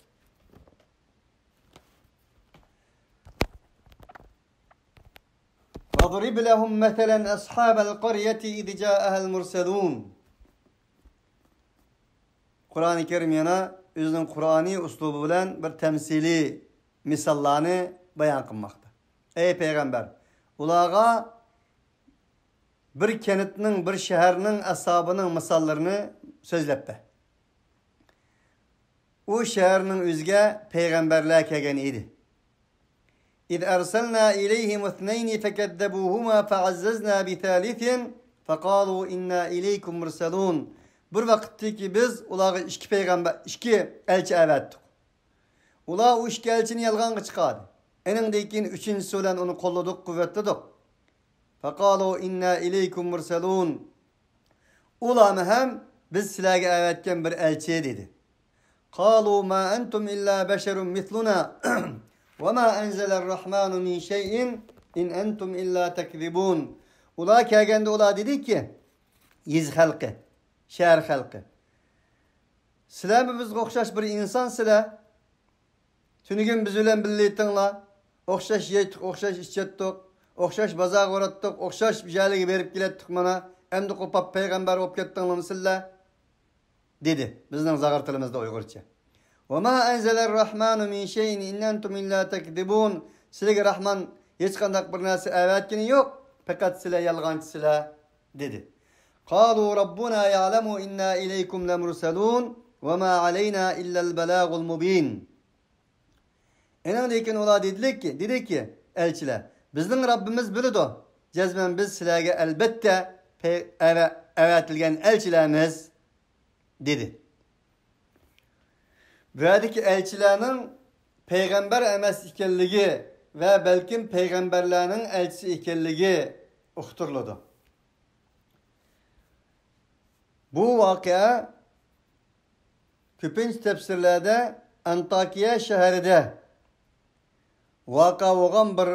وَاضْرِبْ لَهُمْ مَثَلًا أَصْحَابَ الْقَرْيَةِ إِذْ جَاءَهَا الْمُرْسَلُونَ. قۇرئانى كەرىم يەنە ئۆزىنىڭ قۇرئانىي ئۇسلۇبى بىلەن بىر تەمسىلىي مىساللارنى بايان قىلماقتا. ئەي پەيغەمبەر، ئۇلارغا بىر كەنتنىڭ، بىر شەھەرنىڭ ئەسھابىنىڭ مىساللىرىنى سۆزلەپ بەر. ئۇ شەھەرنىڭ ئۆزىگە پەيغەمبەرلەر كەلگەن ئىدى. إِذْ أَرْسَلْنَا إِلَيْهِمُ اثْنَيْنِ فَكَذَّبُوهُمَا فَعَزَّزْنَا بِثَالِثٍ فَقَالُوا إِنَّا إِلَيْكُمْ مُرْسَلُونَ. بىر ۋاقىتتىكى بىز ئۇلارغا ئىككى پەيغەمبەر، ئىككى ئەلچى ئەۋەتتۇق. ئۇلار ئۇ ئىككى ئەلچىنى يالغانغا چىقاردى. ئېنىڭدىن كېيىن ئۈچىنچىسى بىلەن ئۇنى قوللىدۇق، قۇۋۋەتلىدۇق. فَقَالُوا إِنَّا إِلَيْكُمْ مُرْسَلُونَ. ئۇلارمۇ ھەم بىز سىلەرگە ئەۋەتكەن بىر ئەلچى دېدى. قَالُوا مَا أَنْتُمْ إِلَّا بَشَرٌ مِثْلُنَا وَمَا أَنْزَلَ الرَّحْمَنُ مِنْ شَيْءٍ إِنْ أَنْتُمْ إِلَّا تَكْذِبُونَ. ئۇلار كەلگەندە ئۇلار دېدىكى، يېزا خەلقى، شەھەر خەلقى، سىلەرمۇ بىزگە ئوخشاش بىر ئىنسانسىلەر. تۈنۈگۈن بىز بىلەن بىللە ئىدىڭلار. ئوخشاش يەيتتۇق، ئوخشاش ئىچەتتۇق، ئوخشاش بازارغا باراتتۇق، ئوخشاش بىر يەرلەرگە بېرىپ كېلەتتۇق مانا. ئەمدى قوپاپ پەيغەمبەر بولۇپ كەتتىڭلارمۇ سىلەر؟ دېدى. بىزنىڭ زاغار تىلىمىزدا ئۇيغۇرچە. وَمَا أَنْزَلَ الرَّحْمَنُ مِنْ شَيْءٍ إِنْ أَنْتُمْ إِلَّا تَكْذِبُونَ. سىلەرگە راھمان ھېچقانداق بىر نەرسە ئەۋەتكىنى يوق، پەقەت سىلەر يالغانچىسىلەر، دېدى. قَالُوا رَبُّنَا يَعْلَمُ إِنَّا إِلَيْكُمْ لَمُرْسَلُونَ وَمَا عَلَيْنَا إِلَّا الْبَلَاغُ الْمُبِينُ. ئېنىڭدىن كېيىن ئۇلار دېدىلىككى، دېدىكى، ئەلچىلەر، بىزنىڭ رەببىمىز بىلىدۇ، جەزمەن بىز سىلەرگە ئەلبەتتە پەي-، ئەۋە-، ئەۋەتىلگەن ئەلچىلەرمىز، دېدى. بۇ يەردىكى ئەلچىلەرنىڭ پەيغەمبەر ئەمەس ئىكەنلىكى ۋە بەلكىم پەيغەمبەرلەرنىڭ ئەلچىسى ئىكەنلىكى ئۇقتۇرۇلىدۇ. بۇ ۋەقە كۆپىنچە تەپسىرلەردە ئەنتاكىيە شەھىرىدە ۋەقە بولغان بىر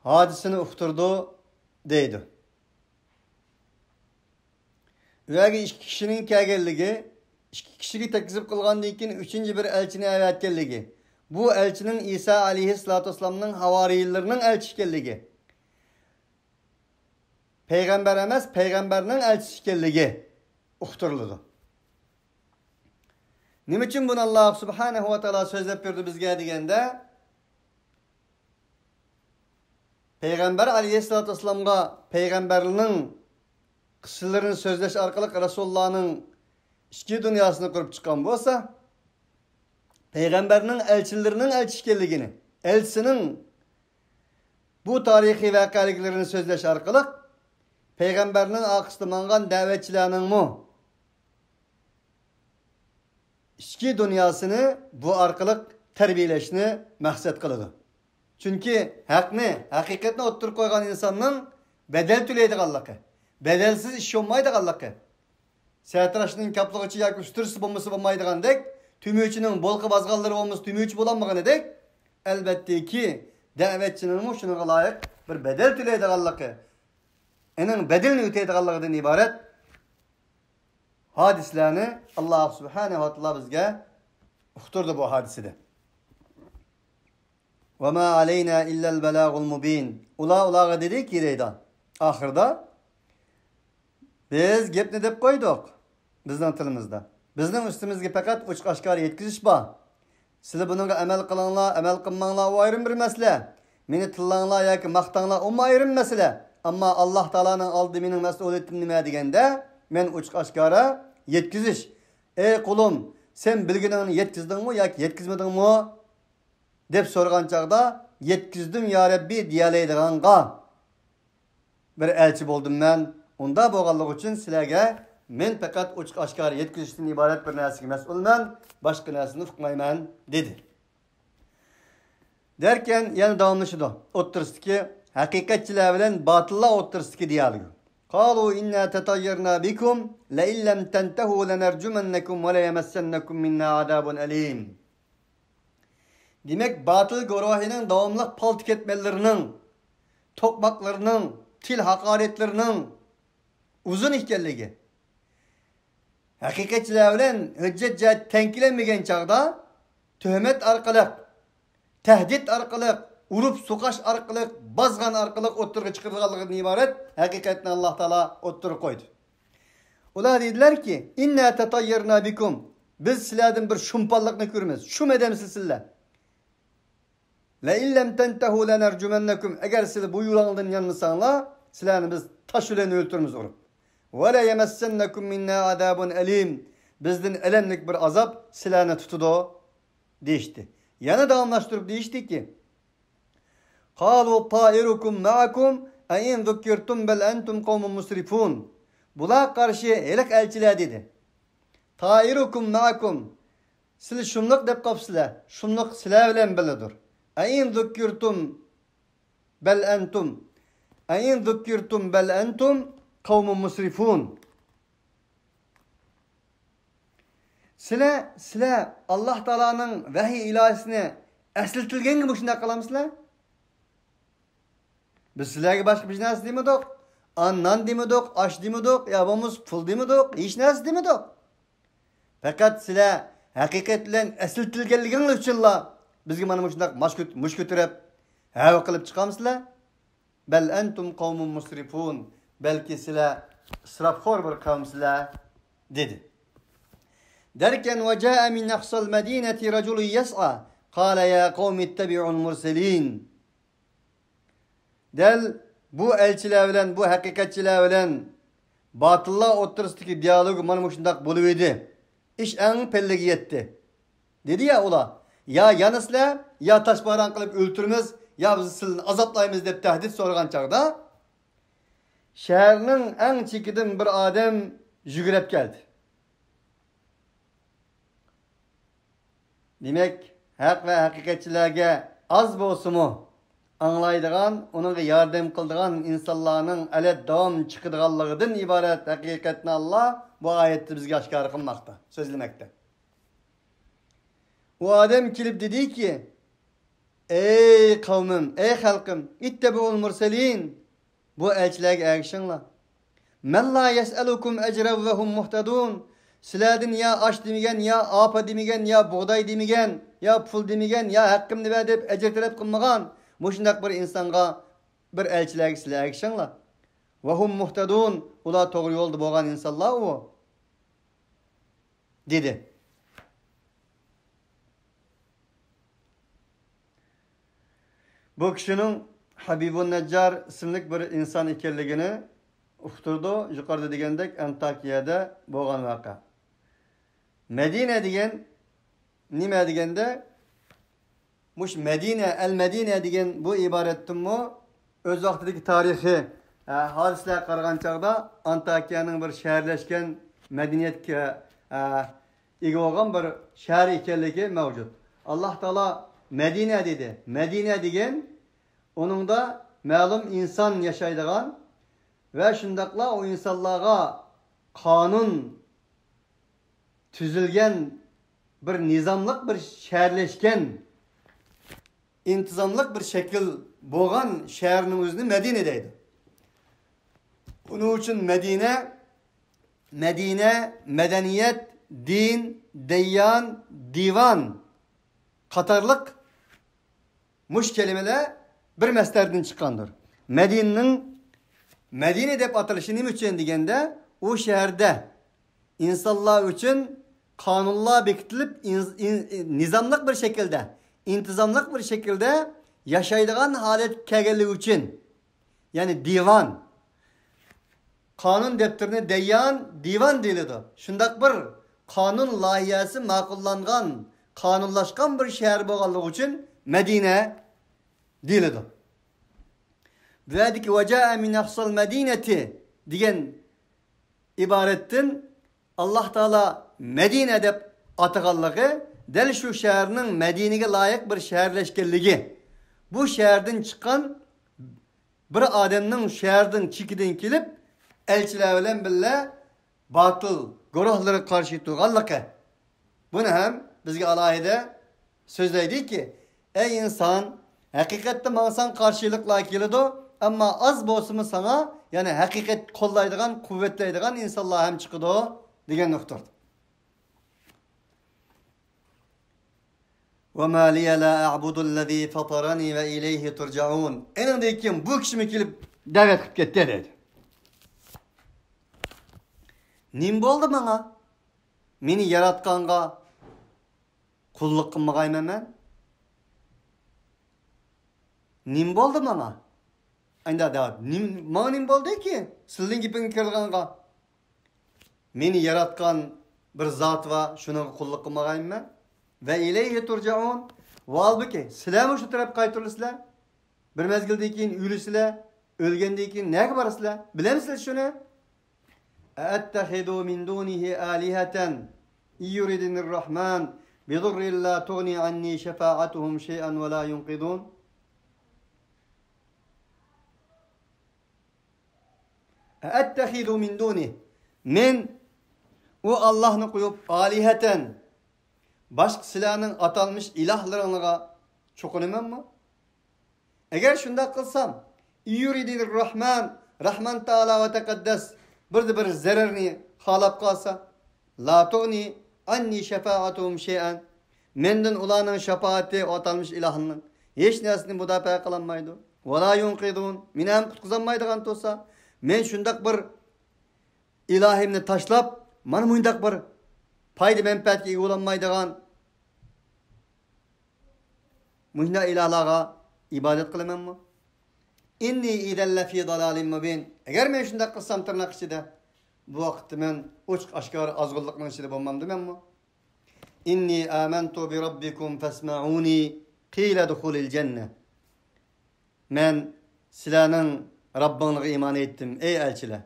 ھادىسىنى ئۇقتۇرىدۇ دەيدۇ. ئۇ يەرگە ئىككى كىشىنىڭ كەلگەنلىكى، ئىككى كىشىگە تەكلىپ قىلغاندىن كېيىن ئۈچىنچى بىر ئەلچىنى ئەۋەتكەنلىكى، بۇ ئەلچىنىڭ ئىسا ئەلەيھىسسالاتۇ ۋەسسالامنىڭ ھاۋارىيلىرىنىڭ ئەلچىسى ئىكەنلىكى، پەيغەمبەر ئەمەس، پەيغەمبەرنىڭ ئەلچىسى ئىكەنلىكى ئۇقتۇرۇلىدۇ. نېمە ئۈچۈن بۇنى ئاللا سۇبھانەھۇ ۋە تائالا سۆزلەپ بېرىدۇ بىزگە دېگەندە، پەيغەمبەر ئەلەيھىسسالاتۇ ۋەسسالامغا پەيغەمبەرنىڭ قىسسىلىرىنى سۆزلەش ئارقىلىق رەسۇلۇللانىڭ ئىچكى دۇنياسىنى قۇرۇپ چىققان بولسا، پەيغەمبەرنىڭ ئەلچىلىرىنىڭ ئەلچىسى ئىكەنلىكىنى، ئەلچىسىنىڭ بۇ تارىخىي ۋەقەلىكلىرىنى سۆزلەش ئارقىلىق پەيغەمبەرنىڭ ئارقىسىدا ماڭغان دەۋەتچىلەرنىڭمۇ ئىچكى دۇنياسىنى بۇ ئارقىلىق تەربىيەلەشنى مەقسەت قىلىدۇ. چۈنكى ھەقنى، ھەقىقەتنى ئوتتۇرىغا قويغان ئىنساننىڭ بەدەل تۆلەيدىغانلىقى، بەدەلسىز ئىش بولمايدىغانلىقى، سەتراشنىڭ كاپلىغۇچى ياكى ئۇستىرىسى بولمىسا بولمايدىغاندەك، تۈمۈچىنىڭ بولقا بازغانلىرى بولمىسا تۈمۈچى بولالمىغىنىدەك، ئەلۋەتتىكى، دەۋەتچىنىڭمۇ شۇنىڭغا لايىق بىر بەدەل تۆلەيدىغانلىقى، ئېنىڭ بەدىلىنى ئۆتەيدىغانلىقىدىن ئىبارەت ھادىسىلەرنى ئاللا سۇبھانەھۇ ۋە تائالا بىزگە ئۇقتۇردى بۇ ھادىسىدە. وَمَا عَلَيْنَا إِلَّا الْبَلَاغُ الْمُبِينُ. ئۇلار ئۇلارغا دېدىكى دەيدۇ، ئاخىرىدا، بىز گەپنى دەپ قويدۇق، بىزنىڭ تىلىمىزدا. بىزنىڭ ئۈستىمىزگە پەقەت ئوچۇق ئاشكارا يەتكۈزۈش بار. سىلەر بۇنىڭغا ئەمەل قىلىڭلار، ئەمەل قىلماڭلار، ئۇ ئايرىم بىر مەسىلە. مېنى تىللاڭلار ياكى ماختاڭلار، ئۇمۇ ئايرىم مەسىلە. ئەمما ئاللا تائالانىڭ ئالدىدا مېنىڭ مەسئۇلىيىتىم نېمە دېگەندە، مەن ئوچۇق ئاشكارا يەتكۈزۈش. ئەي قۇلۇم، سەن بىلگىنىڭنى يەتكۈزدۈڭمۇ ياكى يەتكۈزمىدىڭمۇ؟ دەپ سورىغان چاغدا، يەتكۈزدۈم يا رەببى دېيەلەيدىغانغا بىر ئەلچى بولدۇم مەن. ئۇنداق بولغانلىقى ئۈچۈن سىلەرگە مەن پەقەت ئوچۇق ئاشكارا يەتكۈزۈشتىن ئىبارەت بىر نەرسىگە مەسئۇلمەن، باشقا نەرسىنى ئۇقمايمەن، دېدى. دەركەن يەنە داۋاملىشىدۇ. ئوتتۇرىسىدىكى ھەقىقەتچىلەر بىلەن باتىللار ئوتتۇرىسىدىكى دىئالوگ. قالوا إنا تطيرنا بكم لئن لم تنتهوا لنرجمنكم وليمسنكم منا عذاب أليم. دېمەك، باتىل گۇرۇھىنىڭ داۋاملىق پالتا كەتمەنلىرىنىڭ، توقماقلىرىنىڭ، تىل ھاقارەتلىرىنىڭ ئۇزۇن ئىكەنلىكى، ھەقىقەتچىلەر بىلەن ھۆججەت جەھەتتە تەڭ كېلەلمىگەن چاغدا، تۆھمەت ئارقىلىق، تەھدىت ئارقىلىق، ئۇرۇپ سوقۇش ئارقىلىق، بازغان ئارقىلىق ئوتتۇرىغا چىقىرىدىغانلىقىدىن ئىبارەت ھەقىقەتنى ئاللاھ تائالا ئوتتۇرىغا قويدى. ئۇلار دېدىلەركى، «ئىننا تاتاييارنا بىكۇم»، بىز سىلەردىن بىر شۇمپانلىقنى كۆرىمىز، شۇم ئادەمسىلەر سىلەر. «لَئِن لَّمْ تَنْتَهُوا لَنَرْجُمَنَّكُمْ»، ئەگەر سىلەر بۇ يولۇڭلاردىن يانمىساڭلار، سىلەرنى بىز تاش بىلەن ئۆلتۈرىمىز ئۇرۇپ. «وَلَيَمَسَّنَّكُم مِّنَّا عَذَابٌ أَلِيمٌ»، بىزدىن ئەلەملىك بىر ئازاب سىلەرنى تۇتىدۇ، دېيىشتى. يەنە داۋاملاشتۇرۇپ دېيىشتىكى، «قَالُوا طَّائِرُكُم مَّعَكُمْ أَئِن ذُكِّرْتُم بَلْ أَنتُم قَوْمٌ مُّسْرِفُونَ». بۇلارغا قارشى ھېلىقى ئەلچىلەر دېدى، «طَّائِرُكُم مَّعَكُمْ»، سىلەر شۇملۇق دەپ قاپسىلەر، شۇملۇق سىلەر بىلەن بىللىدۇر. «أَئِن ذُكِّرْتُم بَلْ أَنتُم، أَئِن ذُكِّرْتُم بَلْ أَنتُم قَوْمٌ مُّسْرِفُونَ». سىلەر، سىلەر ئاللاھ تائالانىڭ ۋەھىي ئىلاھىسىنى ئەسلىتىلگەنگە مۇشۇنداق قىلامسىلەر؟ بىز سىلەرگە باشقا بىر نەرسە دېمىدۇق. ئان نان دېمىدۇق، ئاش دېمىدۇق، يا بولمىسا پۇل دېمىدۇق، ھېچ نەرسە دېمىدۇق. پەقەت سىلەر ھەقىقەت بىلەن ئەسلىتىلگەنلىكىڭلار ئۈچۈنلا بىزگە مانا مۇشۇنداق ماش كۆت-، مۇش كۆتۈرۈپ، ھەۋە قىلىپ چىقامسىلەر؟ «بَلْ أَنتُم قَوْمٌ مُّسْرِفُونَ»، بەلكى سىلەر ئىسراپخور بىر قەۋمسىلەر، دېدى. دەركەن، «وَجَاءَ مِنْ أَقْصَى الْمَدِينَةِ رَجُلٌ يَسْعَىٰ قَالَ يَا قَوْمِ اتَّبِعُوا الْمُرْسَلِينَ». دەل بۇ ئەلچىلەر بىلەن، بۇ ھەقىقەتچىلەر بىلەن باتىللار ئوتتۇرىسىدىكى دىئالوگ مانا مۇشۇنداق بولۇۋىدى. ئىش ئەڭ پەللىگە يەتتى. دېدى يا ئۇلار، يا يانىسىلەر، يا تاشپاراڭ قىلىپ ئۆلتۈرىمىز، يا بىز سىلىنى ئازابلايمىز دەپ تەھدىت سورىغان چاغدا، شەھەرنىڭ ئەڭ چېكىدىن بىر ئادەم يۈگۈرۈپ كەلدى. دېمەك، ھەق ۋە ھەقىقەتچىلەرگە ئاز بولسىمۇ ئاڭلايدىغان، ئۇنىڭغا ياردەم قىلىدىغان ئىنسانلارنىڭ ئەلەت داۋام چىقىدىغانلىقىدىن ئىبارەت ھەقىقەتنى ئاللاھ بۇ ئايەتتە بىزگە ئاشكارا قىلماقتا، سۆزلىمەكتە. ئۇ ئادەم كېلىپ دېدىكى، «ئەي قەۋمىم، ئەي خەلقىم، اتَّبِعُوا الْمُرْسَلِينَ، بۇ ئەلچىلەرگە ئەگىشىڭلار. مَنْ لَا يَسْأَلُكُمْ أَجْرًا وَهُمْ مُهْتَدُونَ. سىلەردىن يا ئاش دېمىگەن، يا ئارپا دېمىگەن، يا بۇغداي دېمىگەن، يا پۇل دېمىگەن، يا ھەققىمنى بەر دەپ ئەجىر تەلەپ قىلمىغان مۇشۇنداق بىر ئىنسانغا، بىر ئەلچىلەرگە سىلەر ئەگىشىڭلار. وَهُمْ مُهْتَدُونَ، ئۇلار توغرا يولدا بولغان ئىنسانلار ئۇ» دېدى. بۇ كىشىنىڭ ھەبىبۇن نەججار ئىسىملىك بىر ئىنسان ئىكەنلىكىنى ئۇقتۇرىدۇ. يۇقىرىدا دېگەندەك ئەنتاكىيەدە بولغان ۋەقە. مەدىنە دېگەن نېمە دېگەندە، مۇشۇ مەدىنە، ئەل مەدىنە دېگەن بۇ ئىبارەتتىنمۇ ئۆز ۋاقتىدىكى تارىخىي، ئە، ھادىسىلەرگە قارىغان چاغدا ئانتاكىيەنىڭ بىر شەھەرلەشكەن مەدەنىيەتكە، ئە، ئىگە بولغان بىر شەھەر ئىكەنلىكى مەۋجۇت. ئاللاھ تائالا مەدىنە دېدى. مەدىنە دېگەن ئۇنىڭدا مەلۇم ئىنسان ياشايدىغان ۋە شۇنداقلا ئۇ ئىنسانلارغا قانۇن تۈزۈلگەن بىر نىزاملىق بىر شەھەرلەشكەن، ئىنتىزاملىق بىر شەكىل بولغان شەھەرنىڭ ئۆزىنى مەدىنە دەيدۇ. ئۇنىڭ ئۈچۈن مەدىنە، مەدىنە، مەدەنىيەت، دىن، دەييان، دىۋان قاتارلىق مۇشۇ كەلىمىلەر بىر مەسدەردىن چىققاندۇر. مەدىنىنىڭ مەدىنە دەپ ئاتىلىشى نېمە ئۈچۈن دېگەندە، ئۇ شەھەردە ئىنسانلار ئۈچۈن قانۇنلار بېكىتىلىپ، ئىن-، ئىن-، نىزاملىق بىر شەكىلدە، ئىنتىزاملىق بىر شەكىلدە ياشايدىغان ھالەتكە كەلگەنلىكى ئۈچۈن، يەنى دىۋان، قانۇن دەپتىرىنى دەييان، دىۋان دېيىلىدۇ. شۇنداق بىر قانۇن لايىھەسى ماقۇللانغان، قانۇنلاشقان بىر شەھەر بولغانلىقى ئۈچۈن مەدىنە دېيىلىدۇ. بۇ يەردىكى «وَجَاءَ مِنْ أَقْصَى الْمَدِينَةِ» دېگەن ئىبارەتتىن ئاللاھ تائالا مەدىنە دەپ ئاتىغانلىقى، دەل شۇ شەھەرنىڭ مەدىنىگە لايىق بىر شەھەرلەشكەنلىكى، بۇ شەھەردىن چىققان بىر ئادەمنىڭ شەھەردىن چېكىدىن كېلىپ، ئەلچىلەر بىلەن بىللە باتىل گۇرۇھلىرىغا قارشى تۇرغانلىقى، بۇنى ھەم بىزگە ئالاھىدە سۆزلەيدۇكى، ئەي ئىنسان، ھەقىقەتتە ماڭساڭ قارشىلىقلار كېلىدۇ، ئەمما ئاز بولسىمۇ ساڭا، يەنى ھەقىقەت قوللايدىغان، قۇۋۋەتلەيدىغان ئىنسانلار ھەم چىقىدۇ، دېگەن نۇقتا. وما لي لا أعبد الذي فطرني وإليه ترجعون. ئېنىڭدىن كېيىن بۇ كىشىمۇ كېلىپ دەۋەت قىلىپ كەتتى دەيدۇ. نېمە بولدى ماڭا؟ مېنى ياراتقانغا قۇللۇق قىلمىغايمەن مەن؟ نېمە بولدى ماڭا؟ ئەندى دەۋەت، نېمە، ماڭا نېمە بولدىكى؟ سىلىنىڭ گېپىڭگە كىرىدىغانغا. مېنى ياراتقان بىر زات بار، شۇنىڭغا قۇللۇق قىلمىغايمەن مەن؟ وإليه ترجعون. ۋە ھالبۇكى، سىلەرمۇ شۇ تەرەپكە قايتۇرۇلىسىلەر. بىر مەزگىلدىن كېيىن ئۆلىسىلەر. ئۆلگەندىن كېيىن نەگە بارىسىلەر؟ بىلەمسىلەر شۇنى؟ أأتخذ من دونه آلهة إن يردن الرحمن بضر لا تغن عني شفاعتهم شيئا ولا ينقذون. أأتخذ من دونه، مەن ئۇ ئاللاھنى قويۇپ، آلهة، باشقا سىلەرنىڭ ئاتالمىش ئىلاھلىرىڭلارغا چوقۇنىمەنمۇ؟ ئەگەر شۇنداق قىلسام، إن يردن الرحمن، رەھمان تائالا ۋە تەقەددەس بىردە بىر زەرەرنى خالاپ قالسا، لا تغن عني شفاعتهم شيئا، مەندىن ئۇلارنىڭ شاپائىتى، ئۇ ئاتالمىش ئىلاھنىڭ، ھېچ نەرسىنى مۇداپىئە قىلالمايدۇ. ولا ينقذون، مېنى ھەم قۇتقۇزالمايدىغان تۇرسا، مەن شۇنداق بىر ئىلاھىمنى تاشلاپ، مانا مۇنداق بىر پايدا مەنپەئەتكە ئىگە بولالمايدىغان مۇشۇنداق ئىلاھلارغا ئىبادەت قىلىمەنمۇ؟ إني إذا لفي ضلال مبين. ئەگەر مەن شۇنداق قىلسام، تىرناق ئىچىدە، بۇ ۋاقىتتا مەن ئوچۇق ئاشكارا ئازغۇنلۇقنىڭ ئىچىدە بولمامدىمەنمۇ؟ إني آمنت بربكم فاسمعوني قيل ادخل الجنة. مەن سىلەرنىڭ رەببىڭلارغا ئىمان ئېيتتىم، ئەي ئەلچىلەر.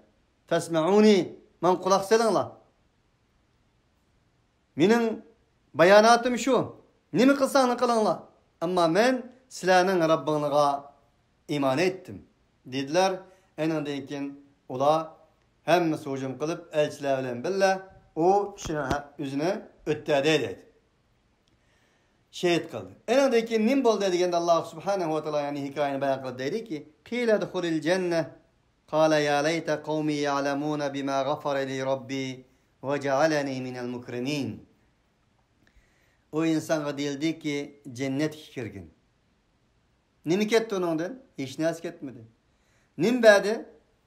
فاسمعوني، ماڭا قۇلاق سېلىڭلار. مېنىڭ باياناتىم شۇ. نېمە قىلساڭلار قىلىڭلار. ئەمما مەن سىلەرنىڭ رەببىڭلارغا ئىمان ئېيتتىم، دېدىلەر. ئېنىڭدىن كېيىن ئۇلار ھەممىسى ھۇجۇم قىلىپ، ئەلچىلەر بىلەن بىللە ئۇ كىشىنىڭ ئۆزىنى ئۆلتۈردى دەيدۇ. شېھىت قىلدى. ئېنىڭدىن كېيىن نېمە بولدى دېگەندە، ئاللاھ سۇبھانەھۇ ۋە تائالا يەنە ھېكايىنى بايان قىلىپ دەيدۇكى، قيل ادخل الجنة قال يا ليت قومي يعلمون بما غفر لي ربي وجعلني من المكرمين. ئۇ ئىنسانغا دېيىلدىكى، جەننەتكە كىرگىن. نېمە كەتتى ئۇنىڭدىن؟ ھېچ نەرسە كەتمىدى. نېمە بەردى؟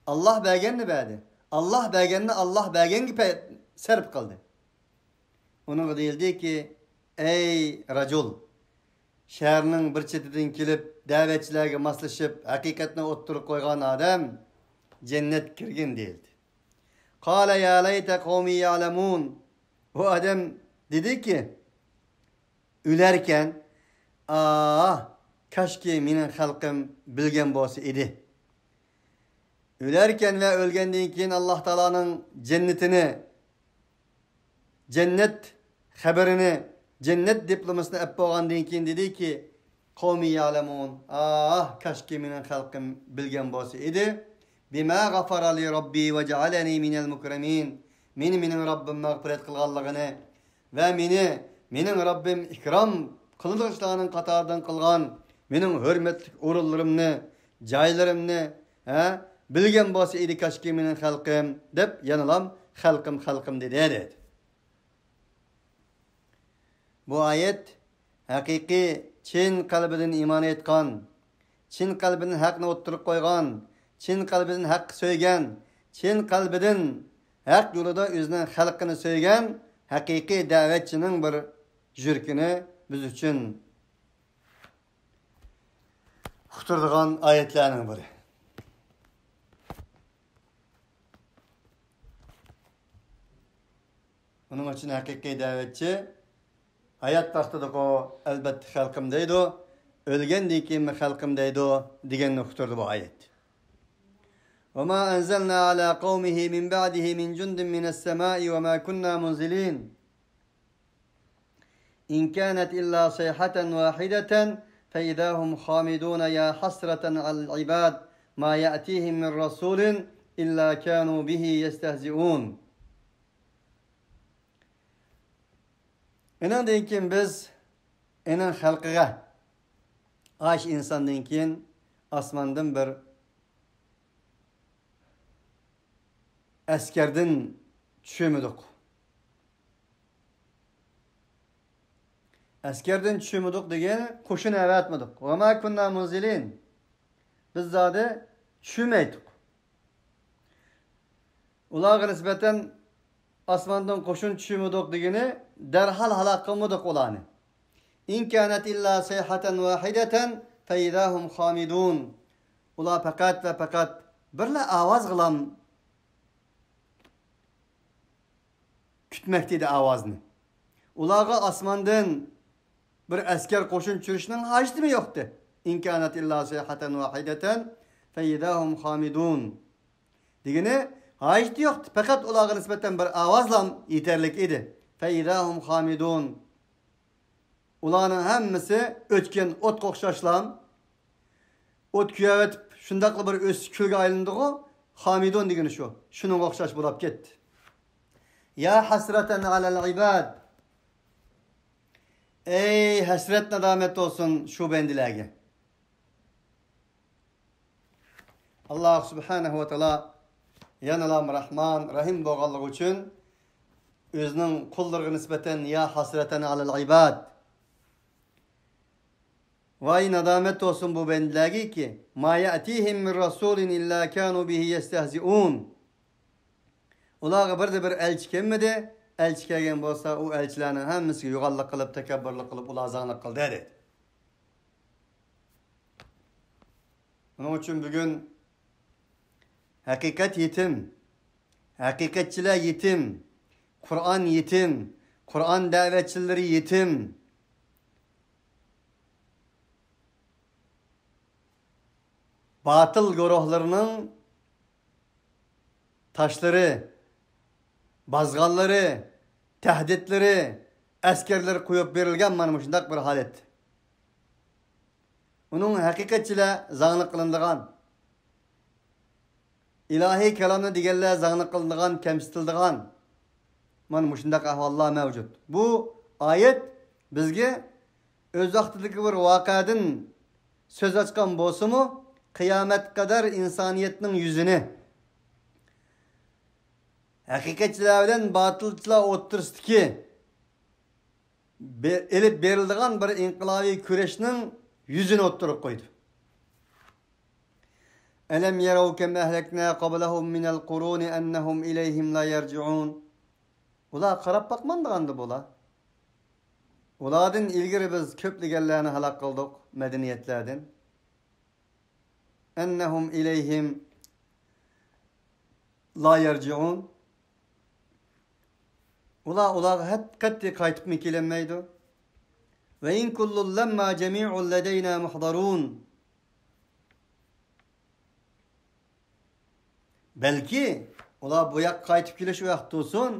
ئاللاھ بەرگەننى بەردى. ئاللاھ بەرگەننى ئاللاھ بەرگەنگە پە-، سەرپ قىلدى. ئۇنىڭغا دېيىلدىكى، ئەي راجۇل، شەھەرنىڭ بىر چېتىدىن كېلىپ، دەۋەتچىلەرگە ماسلىشىپ، ھەقىقەتنى ئوتتۇرىغا قويغان ئادەم، جەننەتكە كىرگىن دېيىلدى. قال يا ليت قومي يعلمون. ئۇ ئادەم دېدىكى، ئۆلەركەن، ئاھ، كاشكى مېنىڭ خەلقىم بىلگەن بولسا ئىدى. ئۆلەركەن ۋە ئۆلگەندىن كېيىن ئاللاھ تائالانىڭ جەننىتىنى، جەننەت خەۋىرىنى، جەننەت دىپلومىسىنى ئەپ بولغاندىن كېيىن دېدىكى، قومى يەلەمۇن، ئاھ، كاشكى مېنىڭ خەلقىم بىلگەن بولسا ئىدى. بىما غەفەرە لى رەببى ۋە جەئەلەنى مىنەل مۇكرەمىن. مېنى مېنىڭ رەببىم مەغپىرەت قىلغانلىقىنى ۋە مېنى مېنىڭ رەببىم ئىكرام قىلىدىغان ئىشلارنىڭ قاتارىدىن قىلغان مېنىڭ ھۆرمەتلىك ئورۇنلىرىمنى، جايلىرىمنى، ھە، بىلگەن بولسا ئىدى كاشكى مېنىڭ خەلقىم، دەپ يەنىلام خەلقىم، خەلقىم دېدى، دەيدۇ. بۇ ئايەت ھەقىقىي چىن قەلبىدىن ئىمان ئېيتقان، چىن قەلبىدىن ھەقنى ئوتتۇرىغا قويغان، چىن قەلبىدىن ھەقنى سۆيگەن، چىن قەلبىدىن ھەق يولىدا ئۆزىنىڭ خەلقىنى سۆيگەن ھەقىقىي دەۋەتچىنىڭ بىر يۈرىكىنى بىز ئۈچۈن ئۇقتۇرىدىغان ئايەتلەرنىڭ بىرى. ئۇنىڭ ئۈچۈن ھەقىقىي دەۋەتچى ھايات ۋاقتىدىغۇ، ئەلبەتتە، خەلقىم دەيدۇ، ئۆلگەندىن كېيىنمۇ خەلقىم دەيدۇ، دېگەننى ئۇقتۇرىدۇ بۇ ئايەت. وما أنزلنا على قومه من بعده من جند من السماء وما كنا منزلين. إن كانت إلا صيحة واحدة فإذا هم خامدون يا حسرة على العباد ما يأتيهم من رسول إلا كانوا به يستهزئون. ئېنىڭدىن كېيىن بىز ئېنىڭ خەلقىگە، ئاش ئىنساندىن كېيىن ئاسماندىن بىر ئەسكەردىن چۈشۈرمىدۇق. ئەسكەردىن چۈشۈرمىدۇق دېگەن، قوشۇن ئەۋەتمىدۇق. ۋەما كۇننا مۇنزىلىن. بىز زادى چۈشۈرمەيتتۇق. ئۇلارغا نىسبەتەن ئاسماندىن قوشۇن چۈشۈرمىدۇق دېگىنى، دەرھال ھالاك قىلمىدۇق ئۇلارنى. ئىن كانەت ئىللا سەيھەتەن ۋاھىدەتەن فەئىزا ھۇم خامىدۇن. ئۇلار پەقەت ۋە پەقەت بىرلا ئاۋازغىلام كۈتمەكتە ئىدى ئاۋازنى. ئۇلارغا ئاسماندىن بىر ئەسكەر قوشۇن چۈشۈرۈشنىڭ ھاجىتىمۇ يوقتى. ئىن كانەت ئىللا سەيھەتەن ۋاھىدەتەن فەئىزا ھۇم خامىدۇن. دېگىنى، ھاجىتى يوقتى. پەقەت ئۇلارغا نىسبەتەن بىر ئاۋازلام يېتەرلىك ئىدى. فەئىزا ھۇم خامىدۇن. ئۇلارنىڭ ھەممىسى ئۆچكەن ئوتقا ئوخشاشلام. ئوت كۆيۈۋېتىپ، شۇنداقلا بىر ئۆسۈش كۈلگە ئايلىنىدىغۇ. خامىدۇن دېگىنى شۇ. شۇنىڭغا ئوخشاش بولاپ كەتتى. يا ھەسرەتەن ئەلەل ئىباد. ئەي ھەسرەت، نادامەت بولسۇن شۇ بەندىلەرگە. ئاللا سۇبھانەھۇ ۋە تائالا يەنىلا راھمان، رەھىم بولغانلىقى ئۈچۈن ئۆزىنىڭ قۇللىرىغا نىسبەتەن يا ھەسرەتەن ئەلەل ئىباد. ۋاي نادامەت بولسۇن بۇ بەندىلەرگىكى، ما يەتىھىم مىن رەسۇلىن ئىللا كانۇ بىھى يەستەھزىئۇن. ئۇلارغا بىردە بىر ئەلچى كەلمىدى. ئەلچى كەلگەن بولسا، ئۇ ئەلچىلەرنىڭ ھەممىسىگە يوغانلىق قىلىپ، تەكەببۇرلۇق قىلىپ، ئۇلار زاڭلىق قىلدى دەيدۇ. ئۇنىڭ ئۈچۈن بۈگۈن ھەقىقەت يېتىم، ھەقىقەتچىلەر يېتىم، قۇرئان يېتىم، قۇرئان دەۋەتچىلىرى يېتىم. باتىل گۇرۇھلىرىنىڭ تاشلىرى، بازغانلىرى، تەھدىتلىرى، ئەسكەرلىرى قويۇپ بېرىلگەن مانا مۇشۇنداق بىر ھالەت. ئۇنىڭ ھەقىقەتچىلەر زاڭلىق قىلىنىدىغان، ئىلاھىي كالامنى دېگەنلەر زاڭلىق قىلىنىدىغان، كەمسىتىلىدىغان مانا مۇشۇنداق ئەھۋاللار مەۋجۇت. بۇ ئايەت بىزگە ئۆز ۋاقتىدىكى بىر ۋەقەدىن سۆز ئاچقان بولسىمۇ، قىيامەتكە قەدەر ئىنسانىيەتنىڭ يۈزىنى، ھەقىقەتچىلەر بىلەن باتىلچىلار ئوتتۇرىسىدىكى بە-، ئېلىپ بېرىلىدىغان بىر ئىنقىلابىي كۈرەشنىڭ يۈزىنى ئوتتۇرىغا قويدى. ئەلەم يەرەۋ كەم ئەھلەكنا قەبلەھۇم مىنەل قۇرۇنى ئەننەھۇم ئىلەيھىم لا يەرجىئۇن. ئۇلار قاراپ باقمامدىغاندۇ بۇلار؟ ئۇلاردىن ئىلگىرى بىز كۆپلىگەنلەرنى ھالاك قىلدۇق، مەدەنىيەتلەردىن. ئەننەھۇم ئىلەيھىم لا يەرجىئۇن. ئۇلار، ئۇلارغا ھەت-، قەتئىي قايتىپمۇ كېلەلمەيدۇ. ۋە ئىن كۇللۇن لەمما جەمىئۇن لەدەينا مۇھضەرۇن. بەلكى ئۇلار بۇ ياققا قايتىپ كېلىش ۋاقتى تۇرسۇن،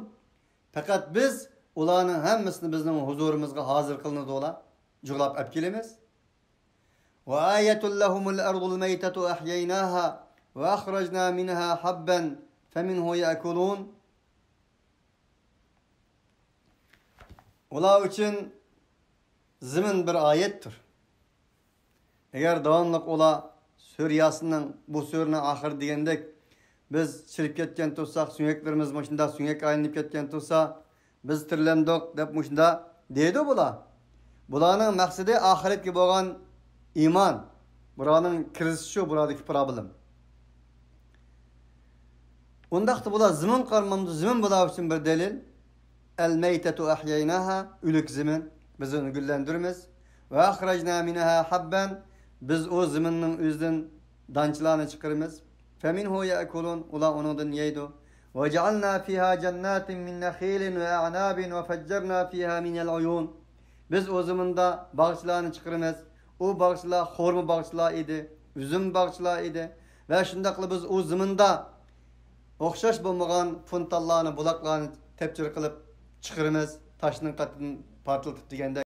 پەقەت بىز ئۇلارنىڭ ھەممىسىنى بىزنىڭ ھۇزۇرىمىزغا ھازىر قىلىنىدۇ، ئۇلار جۇغلاپ ئەپ كېلىمىز. وآية لهم الأرض الميتة أحييناها وأخرجنا منها حبا فمنه يأكلون. ئۇلار ئۈچۈن زېمىن بىر ئايەتتۇر. ئەگەر داۋاملىق ئۇلار سۈرە ياسىننىڭ، بۇ سۈرىنىڭ ئاخىرى دېگەندەك، بىز چىرىپ كەتكەن تۇرساق، سۆڭەكلىرىمىز مۇشۇنداق سۆڭەككە ئايلىنىپ كەتكەن تۇرسا، بىز تىرىلەمدۇق دەپ مۇشۇنداق دەيدۇ بۇلار. بۇلارنىڭ مەقسىتى ئاخىرەتكە بولغان ئىمان. بۇلارنىڭ كىرىزىسى شۇ، بۇلاردىكى پروبلېم. ئۇنداقتا بۇلار زېمىن قارىمامدۇ؟ زېمىن بۇلار ئۈچۈن بىر دەلىل. ئەل مەيتەتۇ ئەھيەيناھا، ئۆلۈك زېمىن، بىز ئۇنى گۈللەندۈرىمىز. ۋە ئەخرەجنا مىنھا ھەببەن، بىز ئۇ زېمىننىڭ ئۆزىدىن دانچىلارنى چىقىرىمىز. فەمىنھۇ يەئكۇلۇن، ئۇلار ئۇنىڭدىن يەيدۇ. وجعلنا فيها جنات من نخيل وأعناب وفجرنا فيها من العيون. بىز ئۇ زېمىندا باغچىلارنى چىقىرىمىز. ئۇ باغچىلار خورما باغچىلار ئىدى، ئۈزۈم باغچىلار ئىدى. ۋە شۇنداقلا بىز ئۇ زېمىندا ئوخشاش بولمىغان فونتانلارنى، بۇلاقلارنى تەپچىر قىلىپ چىقىرىمىز، تاشنىڭ قېتىدىن پارتلىتىپ دېگەندە.